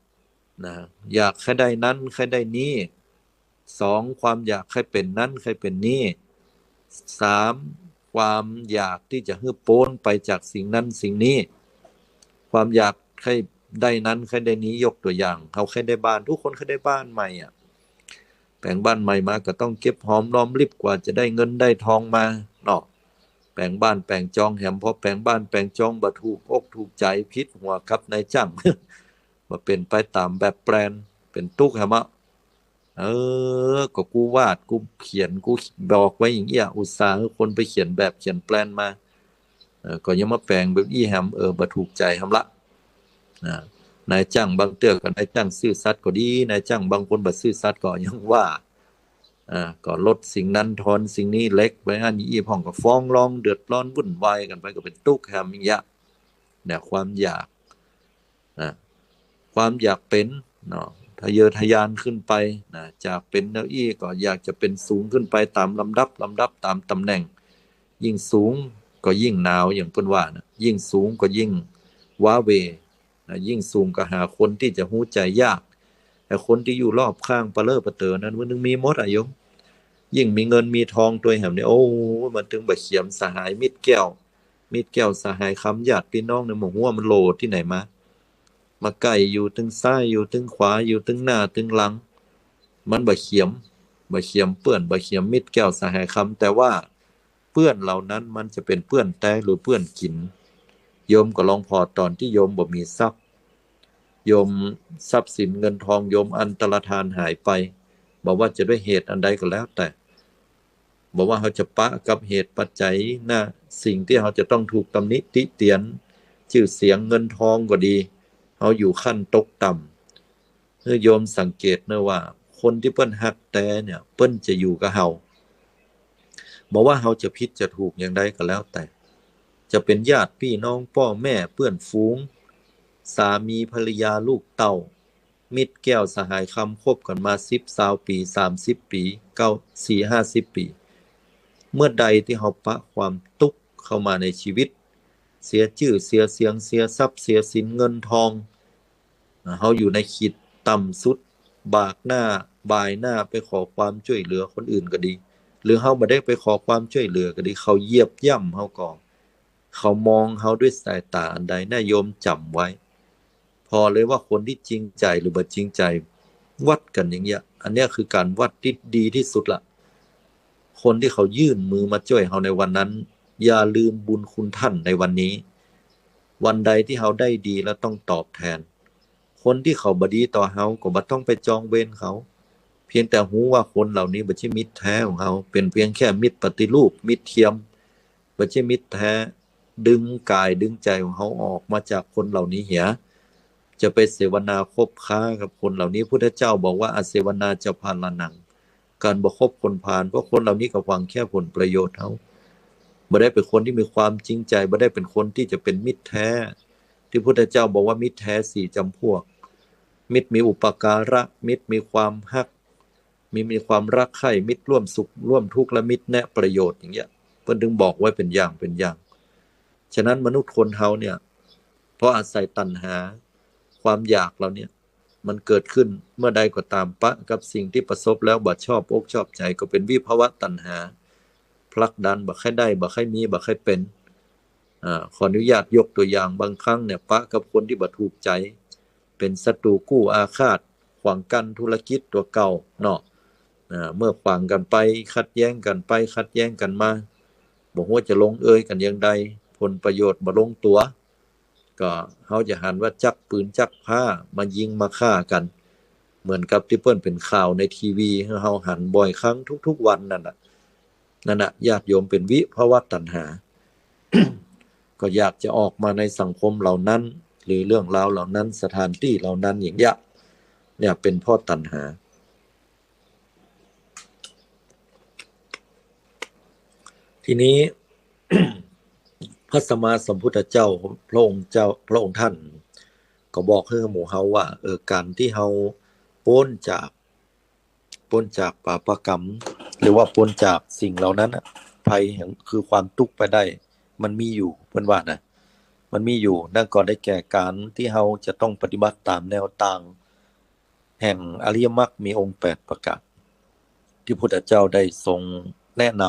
นะ อยากใค่ได้นั้น ใค่ได้นี้ สอง ความอยากใค่เป๋นนั้น ใค่เป๋นนี้ สาม ความอยากตี้จะหื้อป๊นไปจากสิ่งนั้นสิ่งนี้ ความอยากใค่ได้นั้น ใค่ได้นี้ ยกตั๋วอย่าง เฮาใค่ได้บ้าน ทุกคนใค่ได้บ้านใหม่อะ แป๋งบ้านใหม่มาก็ต้องเก็บหอมรอมริบกว่าจะได้เงินได้ทองมาเนาะ แป๋งบ้านแป๋งจองแหม พอแป๋งบ้านแป๋งจองบ่ถูกอกถูกใจ๋ ผิดหัวกับนายจ้าง บ่เป๋นไปต๋ามแบบแปลน เป๋นตุ๊กข์แหมอะ เออ ก็กูวาด กูเขียน กูบอกไว้อย่างเอี้ย อุตส่าห์หื้อคนไปเขียนแบบเขียนแปลนมา เออ ก็ยังมาแป๋งแบบอี้แหม เออ บ่ถูกใจ๋แหมละ นะ นายจ้างบางเตื้อก็นายจ้างซื่อสัตย์ก็ดี นายจ้างบางคนบ่ซื่อสัตย์ก็ยังว่า อ่า ก็ลดสิ่งนั้น ทอนสิ่งนี้ เล็กไปอั้นอี้พ่อง ก็ฟ้องร้อง เดือดร้อน วุ่นวายกั๋นไป ก็เป๋นตุ๊กข์แหมอย่างเยียะ เนี่ย ความอยาก นะ ความอยากเป๋นเนาะ ทะเยอทะยานขึ้นไปนะ จากเป๋นแนวอี้ก็อยากจะเป๋นสูงขึ้นไปต๋ามลำดับ ลำดับต๋ามต๋ำแหน่ง ยิ่งสูงก็ยิ่งหนาว อย่างเปิ้นว่านะ ยิ่งสูงก็ยิ่งว้าเหว่นะ ยิ่งสูงก็หาคนตี้จะฮู้ใจ๋ยาก แต่คนตี้อยู่รอบข้างปะเลอะปะเต๋อนั้น มันตึงมีหมดอะโยม ยิ่งมีเงินมีทองตวยแหมเนี่ย โอ้ มันตึงบ่เขียมสหายมิตรแก้ว มิตรแก้วสหายคำ ญาติปี้น้องเนี่ย บ่ฮู้ว่ามันโหล่ตี้ไหนมา มาใก้อยู่ตึงซ้าย อยู่ตึงขวา อยู่ตึงหน้าตึงหลัง มันบ่เขียม บ่เขียมเปื้อน บ่เขียมมิตรแก้วสหายคำ แต่ว่าเปื้อนเหล่านั้นมันจะเป๋นเปื้อนแต๊หรือเปื้อนกิ๋น โยมก็ลองผ่อ ต๋อนตี้โยมบ่มีทรัพย์ โยมทรัพย์สินเงินทองโยมอันตรธานหายไป บ่ว่าจะด้วยเหตุอันใดก็แล้วแต่ บ่ว่าเฮาจะปะกับเหตุปัจจัยนะ สิ่งตี้เฮาจะต้องถูกตำหนิติเตียน จื้อเสียงเงินทองก็ดี เฮาอยู่ขั้นตกต่ำ หื้อโยมสังเกตเนาะว่า คนตี้เปิ้นฮักแต๊เนี่ย เปิ้นจะอยู่กับเฮา บ่ว่าเฮาจะผิดจะถูกอย่างใดก็แล้วแต่ จะเป๋นญาติปี้น้อง ป้อแม่ เปื้อนฝูง สามีภรรยา ลูกเต้า มิตรแก้วสหายคำ คบกั๋นมาสิบ ซาวปี๋ สามสิบปี๋ เก้า สี่ ห้าสิบปี๋ เมื่อใดตี้เฮาปะความตุ๊กข์เข้ามาในชีวิต เสียจื้อเสียเสียง เสียทรัพย์เสียสินเงินทอง เฮาอยู่ในขีดต่ำสุด บากหน้าบ่ายหน้าไปขอความจ้วยเหลือคนอื่นก็ดี หรือเฮาบ่ได้ไปขอความจ้วยเหลือก็ดี เขาเหยียบย่ำเฮาก่อ เขามองเฮาด้วยสายต๋าอันใดนะ โยมจ๋ำไว้ ผ่อเลยว่าคนตี้จริงใจ๋หรือบ่จริงใจ๋ วัดกั๋นอย่างเงี้ย อันเนี้ยคือก๋านวัดตี้ดีตี้สุดละ คนตี้เขายื่นมือมาจ้วยเฮาในวันนั้น อย่าลืมบุญคุณต้านในวันนี้ วันใดตี้เฮาได้ดีแล้วต้องตอบแทน คนตี้เขาบ่ดีต่อเฮาก็บ่ต้องไปจองเวรเขา เพียงแต่ฮู้ว่าคนเหล่านี้บ่ใจ้มิตรแต๊ของเฮา เป๋นเพียงแค่มิตรปฏิรูป มิตรเทียม บ่ใจ้มิตรแต๊ ดึงก๋ายดึงใจ๋ของเฮาออกมาจากคนเหล่านี้เหีย จะไปเสวนาคบค้ากับคนเหล่านี้ พุทธเจ้าบอกว่า อเสวนาจะพาลานัง ก๋านบ่คบคนพาล เพราะคนเหล่านี้ก็หวังแค่ผลประโยชน์เฮา บ่ได้เป๋นคนตี้มีความจริงใจ๋ บ่ได้เป๋นคนตี้จะเป๋นมิตรแต๊ ตี้พุทธเจ้าบอกว่ามิตรแต๊สี่จ๋ำพวก มิตรมีอุปการะ มิตรมีความฮัก มี มีความรักใคร่ มิตรร่วมสุขร่วมทุกข์ และมิตรแนะประโยชน์อย่างเงี้ย เปิ้นตึงบอกไว้เป๋นอย่างเป๋นอย่าง ฉะนั้นมนุษย์คนเฮาเนี่ย เพราะอาศัยตัณหา ความอยากเหล่าเนี้ย มันเกิดขึ้นเมื่อใดก็ต๋าม ปะกับสิ่งตี้ประสบแล้วบ่ชอบอกชอบใจ๋ ก็เป๋นวิภวตัณหา ผลักดันบ่ใค่ได้ บ่ใค่มี บ่ใค่เป๋น อ่า ขออนุญาตยกตั๋วอย่าง บางครั้งเนี่ย ปะกับคนตี้บ่ถูกใจ๋ เป๋นศัตรู๋กู้อาฆาต ขวางกั้นธุรกิจตั๋วเก่าเนาะ อ่า เมื่อขวางกั๋นไป ขัดแย้งกั๋นไป ขัดแย้งกั๋นมา บ่ฮู้จะลงเอยกั๋นอย่างใด ผลประโยชน์บ่ลงตั๋ว ก็เฮาจะหันว่าจักปืนจักผ้ามายิงมาฆ่ากั๋น เหมือนกับตี้เปิ้นเป๋นข่าวในทีวีหื้อเฮาหันบ่อยครั้งทุกๆวันนั่นน่ะ นั่นน่ะ ญาติโยมเป๋นวิภวตัณหา ก็อยากจะออกมาในสังคมเหล่านั้น หรือเรื่องราวเหล่านั้น สถานตี้เหล่านั้นอย่างเงี้ย เนี่ยเป๋นเพราะตัณหา ทีนี้ พระสัมมาสัมพุทธเจ้า พระองค์เจ้า พระองค์ท่านก็บอกหื้อหมู่เฮาว่า เออ ก๋านตี้เฮาป๊นจาก ป๊นจากบาปกรรม หรือว่าป๊นจากสิ่งเหล่านั้นน่ะ ภัยแห่ง คือความตุ๊กข์ไปได้ มันมีอยู่ เปิ้นว่านะ มันมีอยู่ นั่นก็ได้แก่ก๋านตี้เฮาจะต้องปฏิบัติต๋ามแนวตาง แห่งอริยมรรคมีองค์แปดประก๋าน ตี้พุทธเจ้าได้ทรงแนะน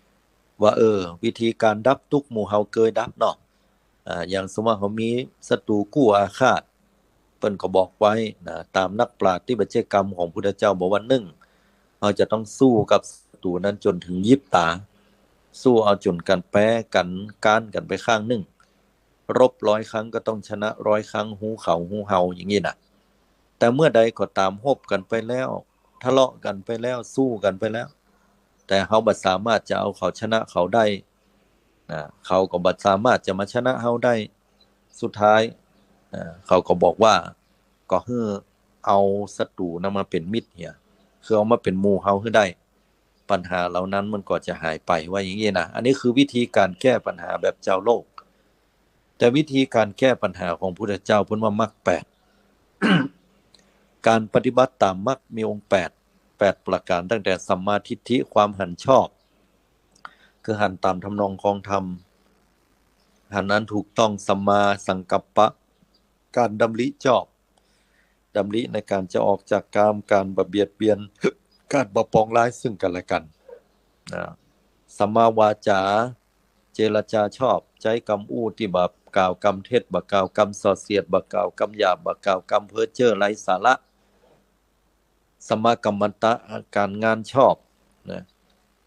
ำว่า เออ วิธีก๋านดับตุ๊กข์หมู่เฮาเกยดับเนาะ อ่า อย่างสมมุติว่าเฮามีศัตรูคู่อาฆาต เปิ้นก็บอกไว้นะ ต๋ามนักปราชญ์ตี้บ่ใจ้กรรมของพุทธเจ้าบอกว่า นึ่ง เฮาจะต้องสู้กับศัตรูนั้นจ๋นเถิงยิบต๋า สู้เอาจ๋นกั๋นแป๊กั๋นก๊านกั๋นไปข้างนึ่ง รบร้อยครั้งก็ต้องชนะร้อยครั้ง ฮู้เขาฮู้เฮา อย่างนี้น่ะ แต่เมื่อใดก็ต๋าม รบกั๋นไปแล้ว ทะเลาะกั๋นไปแล้ว สู้กั๋นไปแล้ว แต่เฮาบ่สามารถจะเอาเขาชนะเขาได้นะ เขาก็บ่สามารถจะมาชนะเฮาได้ สุดท้าย เอ่อ เขาก็บอกว่า ก็หื้อเอาศัตรูนั้นมาเป๋นมิตรเหีย คือเอามาเป๋นหมู่เฮาหื้อได้ ปัญหาเหล่านั้นมันก็จะหายไป ว่าอย่างนี้นะ อันนี้คือวิธีก๋านแก้ปัญหาแบบจาวโลก แต่วิธีก๋านแก้ปัญหาของพุทธเจ้าเปิ้นว่ามรรคแปด ก๋านปฏิบัติต๋ามมรรคมีองค์แปด แปดประก๋าน ตั้งแต่สัมมาทิฏฐิ ความหันชอบ คือหันต๋ามทำนองครองธรรม หันอันถูกต้อง สัมมาสังกัปปะ ก๋านดำริชอบ ดำริในก๋านจะออกจากกาม ก๋านบ่เบียดเบียน ก๋านบ่ปองร้ายซึ่งกั๋นและกั๋น นะ สัมมาวาจา เจรจาชอบ ใจ๊กำอู้ตี้บ่กล่าวกำเท็จ บ่กล่าวกำส่อเสียด บ่กล่าวกำหยาบ บ่กล่าวกำเพ้อเจ้อไร้สาระ สัมมากัมมันตะ ก๋านงานชอบนะ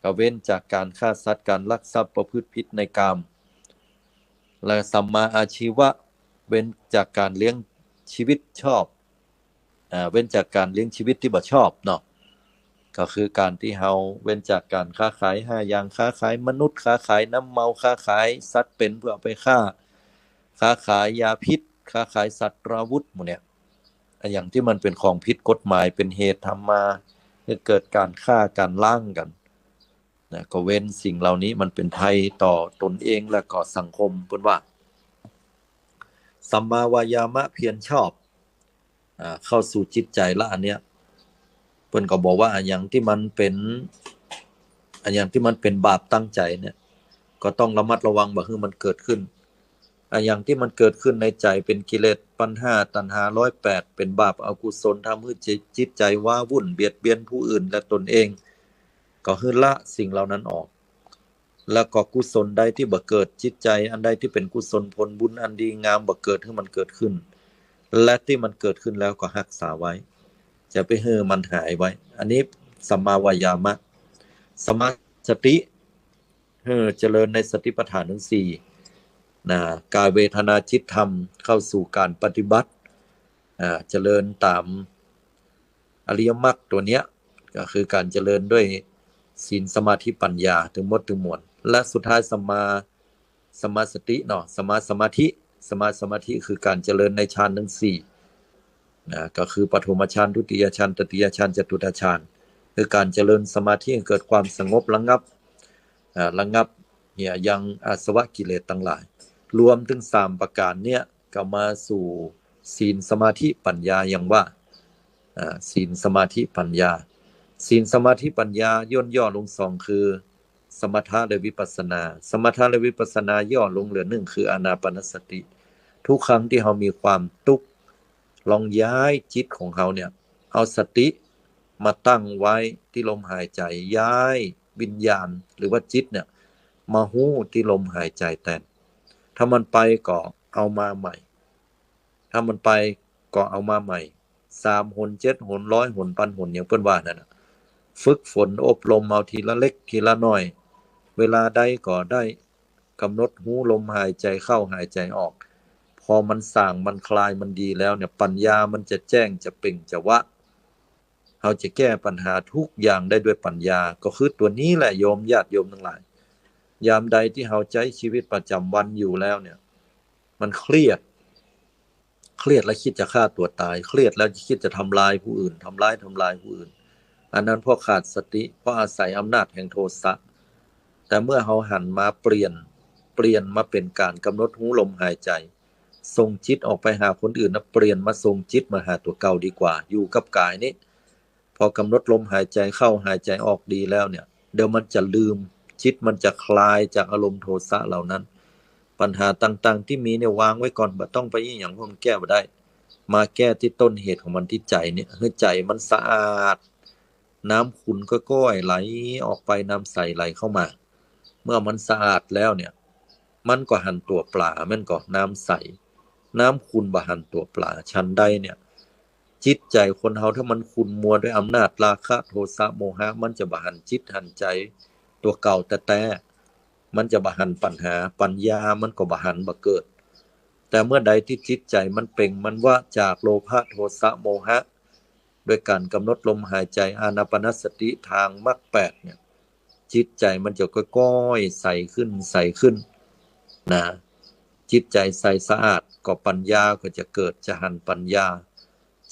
ก็เว้นจากก๋านฆ่าสัตว์ ก๋านลักทรัพย์ ประพฤติผิดในกาม และสัมมาอาชีวะ เว้นจากก๋านเลี้ยงชีวิตชอบ อ่า เว้นจากก๋านเลี้ยงชีวิตตี้บ่ชอบเนาะ ก็คือก๋านตี้เฮาเว้นจากก๋านค้าขายห้าอย่าง ค้าขายมนุษย์ ค้าขายน้ำเมา ค้าขายสัตว์เป๋นเปื้อเอาไปฆ่า ค้าขายยาพิษ ค้าขายสัตราวุธหมู่เนี่ย อะหยังตี้มันเป๋นของผิดกฎหมาย เป๋นเหตุทำมาหื้อเกิดก๋านฆ่าก๋านล้างกั๋นนะ ก็เว้นสิ่งเหล่านี้ มันเป๋นภัยต่อตนเองและก็สังคม เปิ้นว่า สัมมาวายามะ เพียรชอบ อ่า เข้าสู่จิตใจ๋ละอันเนี้ย เปิ้นก็บอกว่าอะหยังตี้มันเป๋น อะหยังตี้มันเป๋นบาปตั้งใจ๋เนี่ย ก็ต้องระมัดระวังบ่หื้อมันเกิดขึ้น อะหยังตี้มันเกิดขึ้นในใจ๋เป๋นกิเลส ปัณหา ตัณหา ร้อยแปด เป๋นบาปอกุศล ทำหื้อจิต จิตใจ๋ว้าวุ่น เบียดเบียนผู้อื่นและตนเอง ก็หื้อละสิ่งเหล่านั้นออก แล้วก็กุศลใดตี้บ่เกิด จิตใจ๋อันใดตี้เป๋นกุศล ผลบุญอันดีงามบ่เกิด หื้อมันเกิดขึ้น และตี้มันเกิดขึ้นแล้วก็ฮักษาไว้ จะไปหื้อมันหายไว้ อันนี้สัมมาวายามะ สัมมาสติ หื้อเจริญในสติปัฏฐานทั้งสี่นะ กายเวทนาจิตธรรม เข้าสู่ก๋านปฏิบัติ อ่า เจริญต๋ามอริยมรรคตั๋วเนี้ย ก็คือก๋านเจริญด้วยศีลสมาธิปัญญา ตึงหมดตึงมวล และสุดท้ายสัมมา สัมมาสติเนาะ สัมมาสมาธิ สัมมาสมาธิคือก๋านเจริญในฌานทั้งสี่นะ ก็คือปฐมฌาน ทุติยฌาน ตติยฌาน จตุตถฌาน คือก๋านเจริญสมาธิให้เกิดความสงบระงับ อ่า ระงับเหี่ยยังอาสวะกิเลสตังหลาย รวมตึงสามประก๋านเนี้ย ก็มาสู่ศีลสมาธิปัญญาอย่างว่า อ่า ศีลสมาธิปัญญา ศีลสมาธิปัญญาย่นย่อลงสองคือ สมถะและวิปัสสนา สมถะและวิปัสสนาย่อลงเหลือนึ่งคืออานาปานสติ ทุกครั้งตี้เฮามีความตุ๊กข์ ลองย้ายจิตของเฮาเนี่ย เอาสติมาตั้งไว้ตี้ลมหายใจ๋ ย้ายวิญญาณหรือว่าจิตเนี่ย มาฮู้ตี้ลมหายใจ๋แตน ถ้ามันไปก็เอามาใหม่ ถ้ามันไปก็เอามาใหม่ สามหน เจ็ดหน ร้อยหน ปันหน อย่างเปิ้นว่านั่นน่ะ ฝึกฝนอบรมเอาทีละเล็กทีละน้อย เวลาใดก็ได้ ก๋ำหนดฮู้ลมหายใจ๋เข้าหายใจ๋ออก พอมันส่างมันคลายมันดีแล้วเนี่ย ปัญญามันจะแจ้งจะเปล่งจะวะ เฮาจะแก้ปัญหาทุกอย่างได้ด้วยปัญญา ก็คือตั๋วนี้แหละโยม ญาติโยมตังหลาย ยามใดตี้เฮาใจ๊ชีวิตประจ๋ำวันอยู่แล้วเนี่ย มันเครียด เครียดแล้วกึ๊ดจะฆ่าตั๋วต๋าย เครียดแล้วกึ๊ดจะทำลายผู้อื่น ทำร้าย ทำลายผู้อื่น อันนั้นเพราะขาดสติ เพราะอาศัยอำนาจแห่งโทสะ แต่เมื่อเฮาหันมาเปลี่ยน เปลี่ยนมาเป๋นก๋านก๋ำหนดฮู้ลมหายใจ๋ ส่งจิตออกไปหาคนอื่นนะ เปลี่ยนมาส่งจิตมาหาตั๋วเก่าดีกว่า อยู่กับก๋ายนี้ พอก๋ำหนดลมหายใจ๋เข้าหายใจ๋ออกดีแล้วเนี่ย เดี๋ยวมันจะลืม จิตมันจะคลายจากอารมณ์โทสะเหล่านั้น ปัญหาต่างๆ ตี้มีเนี่ย วางไว้ก่อน บ่ต้องไปอิหยัง เพราะมันแก้บ่ได้ มาแก้ตี้ต้นเหตุของมันตี้ใจ๋เนี่ย หื้อใจ๋มันสะอาด น้ำขุ่นก็ก้อยไหลออกไป น้ำใสไหลเข้ามา เมื่อมันสะอาดแล้วเนี่ย มันก็หันตั๋วปลา แม่นก่อ น้ำใส น้ำขุ่นบ่หันตั๋วปลา ฉันใดเนี่ย จิตใจ๋คนเฮาถ้ามันขุ่นมัวด้วยอำนาจราคะ โทสะ โมหะ มันจะบ่หันจิตหันใจ๋ตั๋วเก่าแต๊ๆ มันจะบ่หันปัญหา ปัญญามันก็บ่หัน บ่เกิด แต่เมื่อใดตี้จิตใจ๋มันเปล่งมันวะจากโลภะ โทสะ โมหะ ด้วยก๋านก๋ำหนดลมหายใจ๋ อานาปานสติ ตางมรรคแปดเนี่ย จิตใจ๋มันจะก้อยๆ ใสขึ้น ใสขึ้น นะ จิตใจ๋ใสสะอาด ก็ปัญญาก็จะเกิด จะหันปัญญา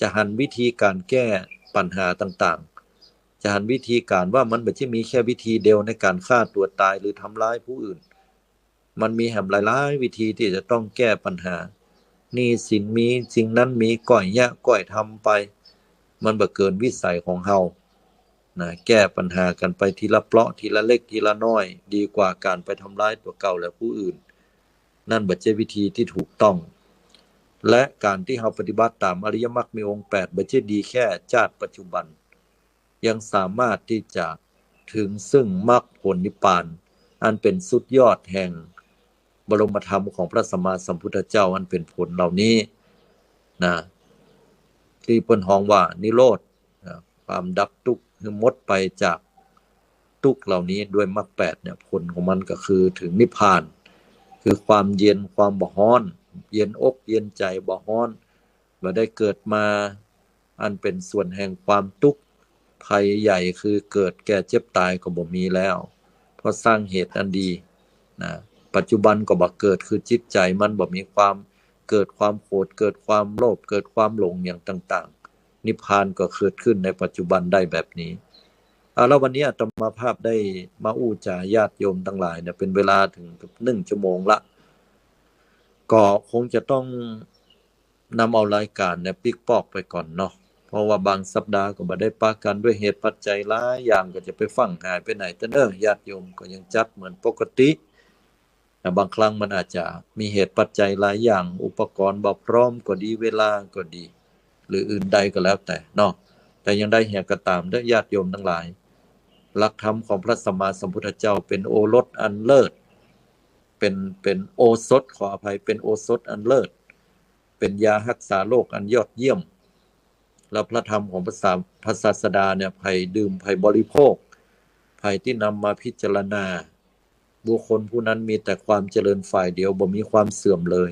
จะหันวิธีก๋านแก้ปัญหาต่างๆ จะหันวิธีก๋านว่ามันบ่ใจ้มีแค่วิธีเดียวในก๋านฆ่าตั๋วต๋ายหรือทำร้ายผู้อื่น มันมีแหมหลายๆ วิธีตี้จะต้องแก้ปัญหา หนี้สินมี สิ่งนั้นมี ก้อยเยียะก้อยทำไป มันบ่เกินวิสัยของเฮา นะ แก้ปัญหากั๋นไปทีละเปราะ ทีละเล็ก ทีละน้อย ดีกว่าก๋านไปทำร้ายตั๋วเก่าและผู้อื่น นั่นบ่ใจ้วิธีตี้ถูกต้อง และก๋านตี้เฮาปฏิบัติต๋ามอริยมรรคมีองค์แปด บ่ใจ้ดีแค่จาติปัจจุบัน ยังสามารถตี้จะเถิงซึ่งมรรคผลนิพพาน อันเป๋นสุดยอดแห่งบรมธรรมของพระสัมมาสัมพุทธเจ้า อันเป๋นผลเหล่านี้ นะ ตี้เปิ้นฮ้องว่านิโรธ นะ ความดับตุ๊กข์หื้อหมดไปจากตุ๊กข์เหล่านี้ด้วยมรรคแปดเนี่ย ผลของมันก็คือเถิงนิพพาน คือความเย็น ความบ่ฮ้อน เย็นอกเย็นใจ๋ บ่ฮ้อน บ่ได้เกิดมาอันเป๋นส่วนแห่งความตุ๊กข์ ภัยใหญ่คือเกิดแก่เจ็บต๋ายก็บ่มีแล้ว เพราะสร้างเหตุอันดี นะ ปัจจุบันก็บ่เกิด คือจิตใจ๋มันบ่มีความเกิดความโขด เกิดความโลภ เกิดความหลงอย่างต่างๆ นิพพานก็เกิดขึ้นในปัจจุบันได้แบบนี้ เอาละ วันนี้อาตมาภาพได้มาอู้จ๋าญาติโยมตังหลายเนี่ย เป๋นเวลาเถิงกับหนึ่งชั่วโมงละ ก็คงจะต้องนำเอารายก๋านเนี่ยปิ๊กปอกไปก่อนเนาะ เพราะว่าบางสัปดาห์ก็บ่ได้ปะกั๋นด้วยเหตุปัจจัยหลายอย่าง ก็จะไปฟั่งหายไปไหน แต่เน่อญาติโยมก็ยังจัดเหมือนปกติ นะ บางครั้งมันอาจจะมีเหตุปัจจัยหลายอย่าง อุปกรณ์บ่พร้อมก็ดี เวลาก็ดี หรืออื่นใดก็แล้วแต่เนาะ แต่อย่างใดเหียก็ต๋ามเน่อญาติโยมตังหลาย หลักธรรมของพระสัมมาสัมพุทธเจ้าเป๋นโอรสอันเลิศ เป๋น เป๋นโอสถ ขออภัย เป๋นโอสถอันเลิศ เป๋นยาฮักษาโรคอันยอดเยี่ยม แล้วพระธรรมของพระสาม พระศาสดาเนี่ย ใผดื่ม ใผบริโภค ใผตี้นำมาพิจารณา บุคคลผู้นั้นมีแต่ความเจริญฝ่ายเดียว บ่มีความเสื่อมเลย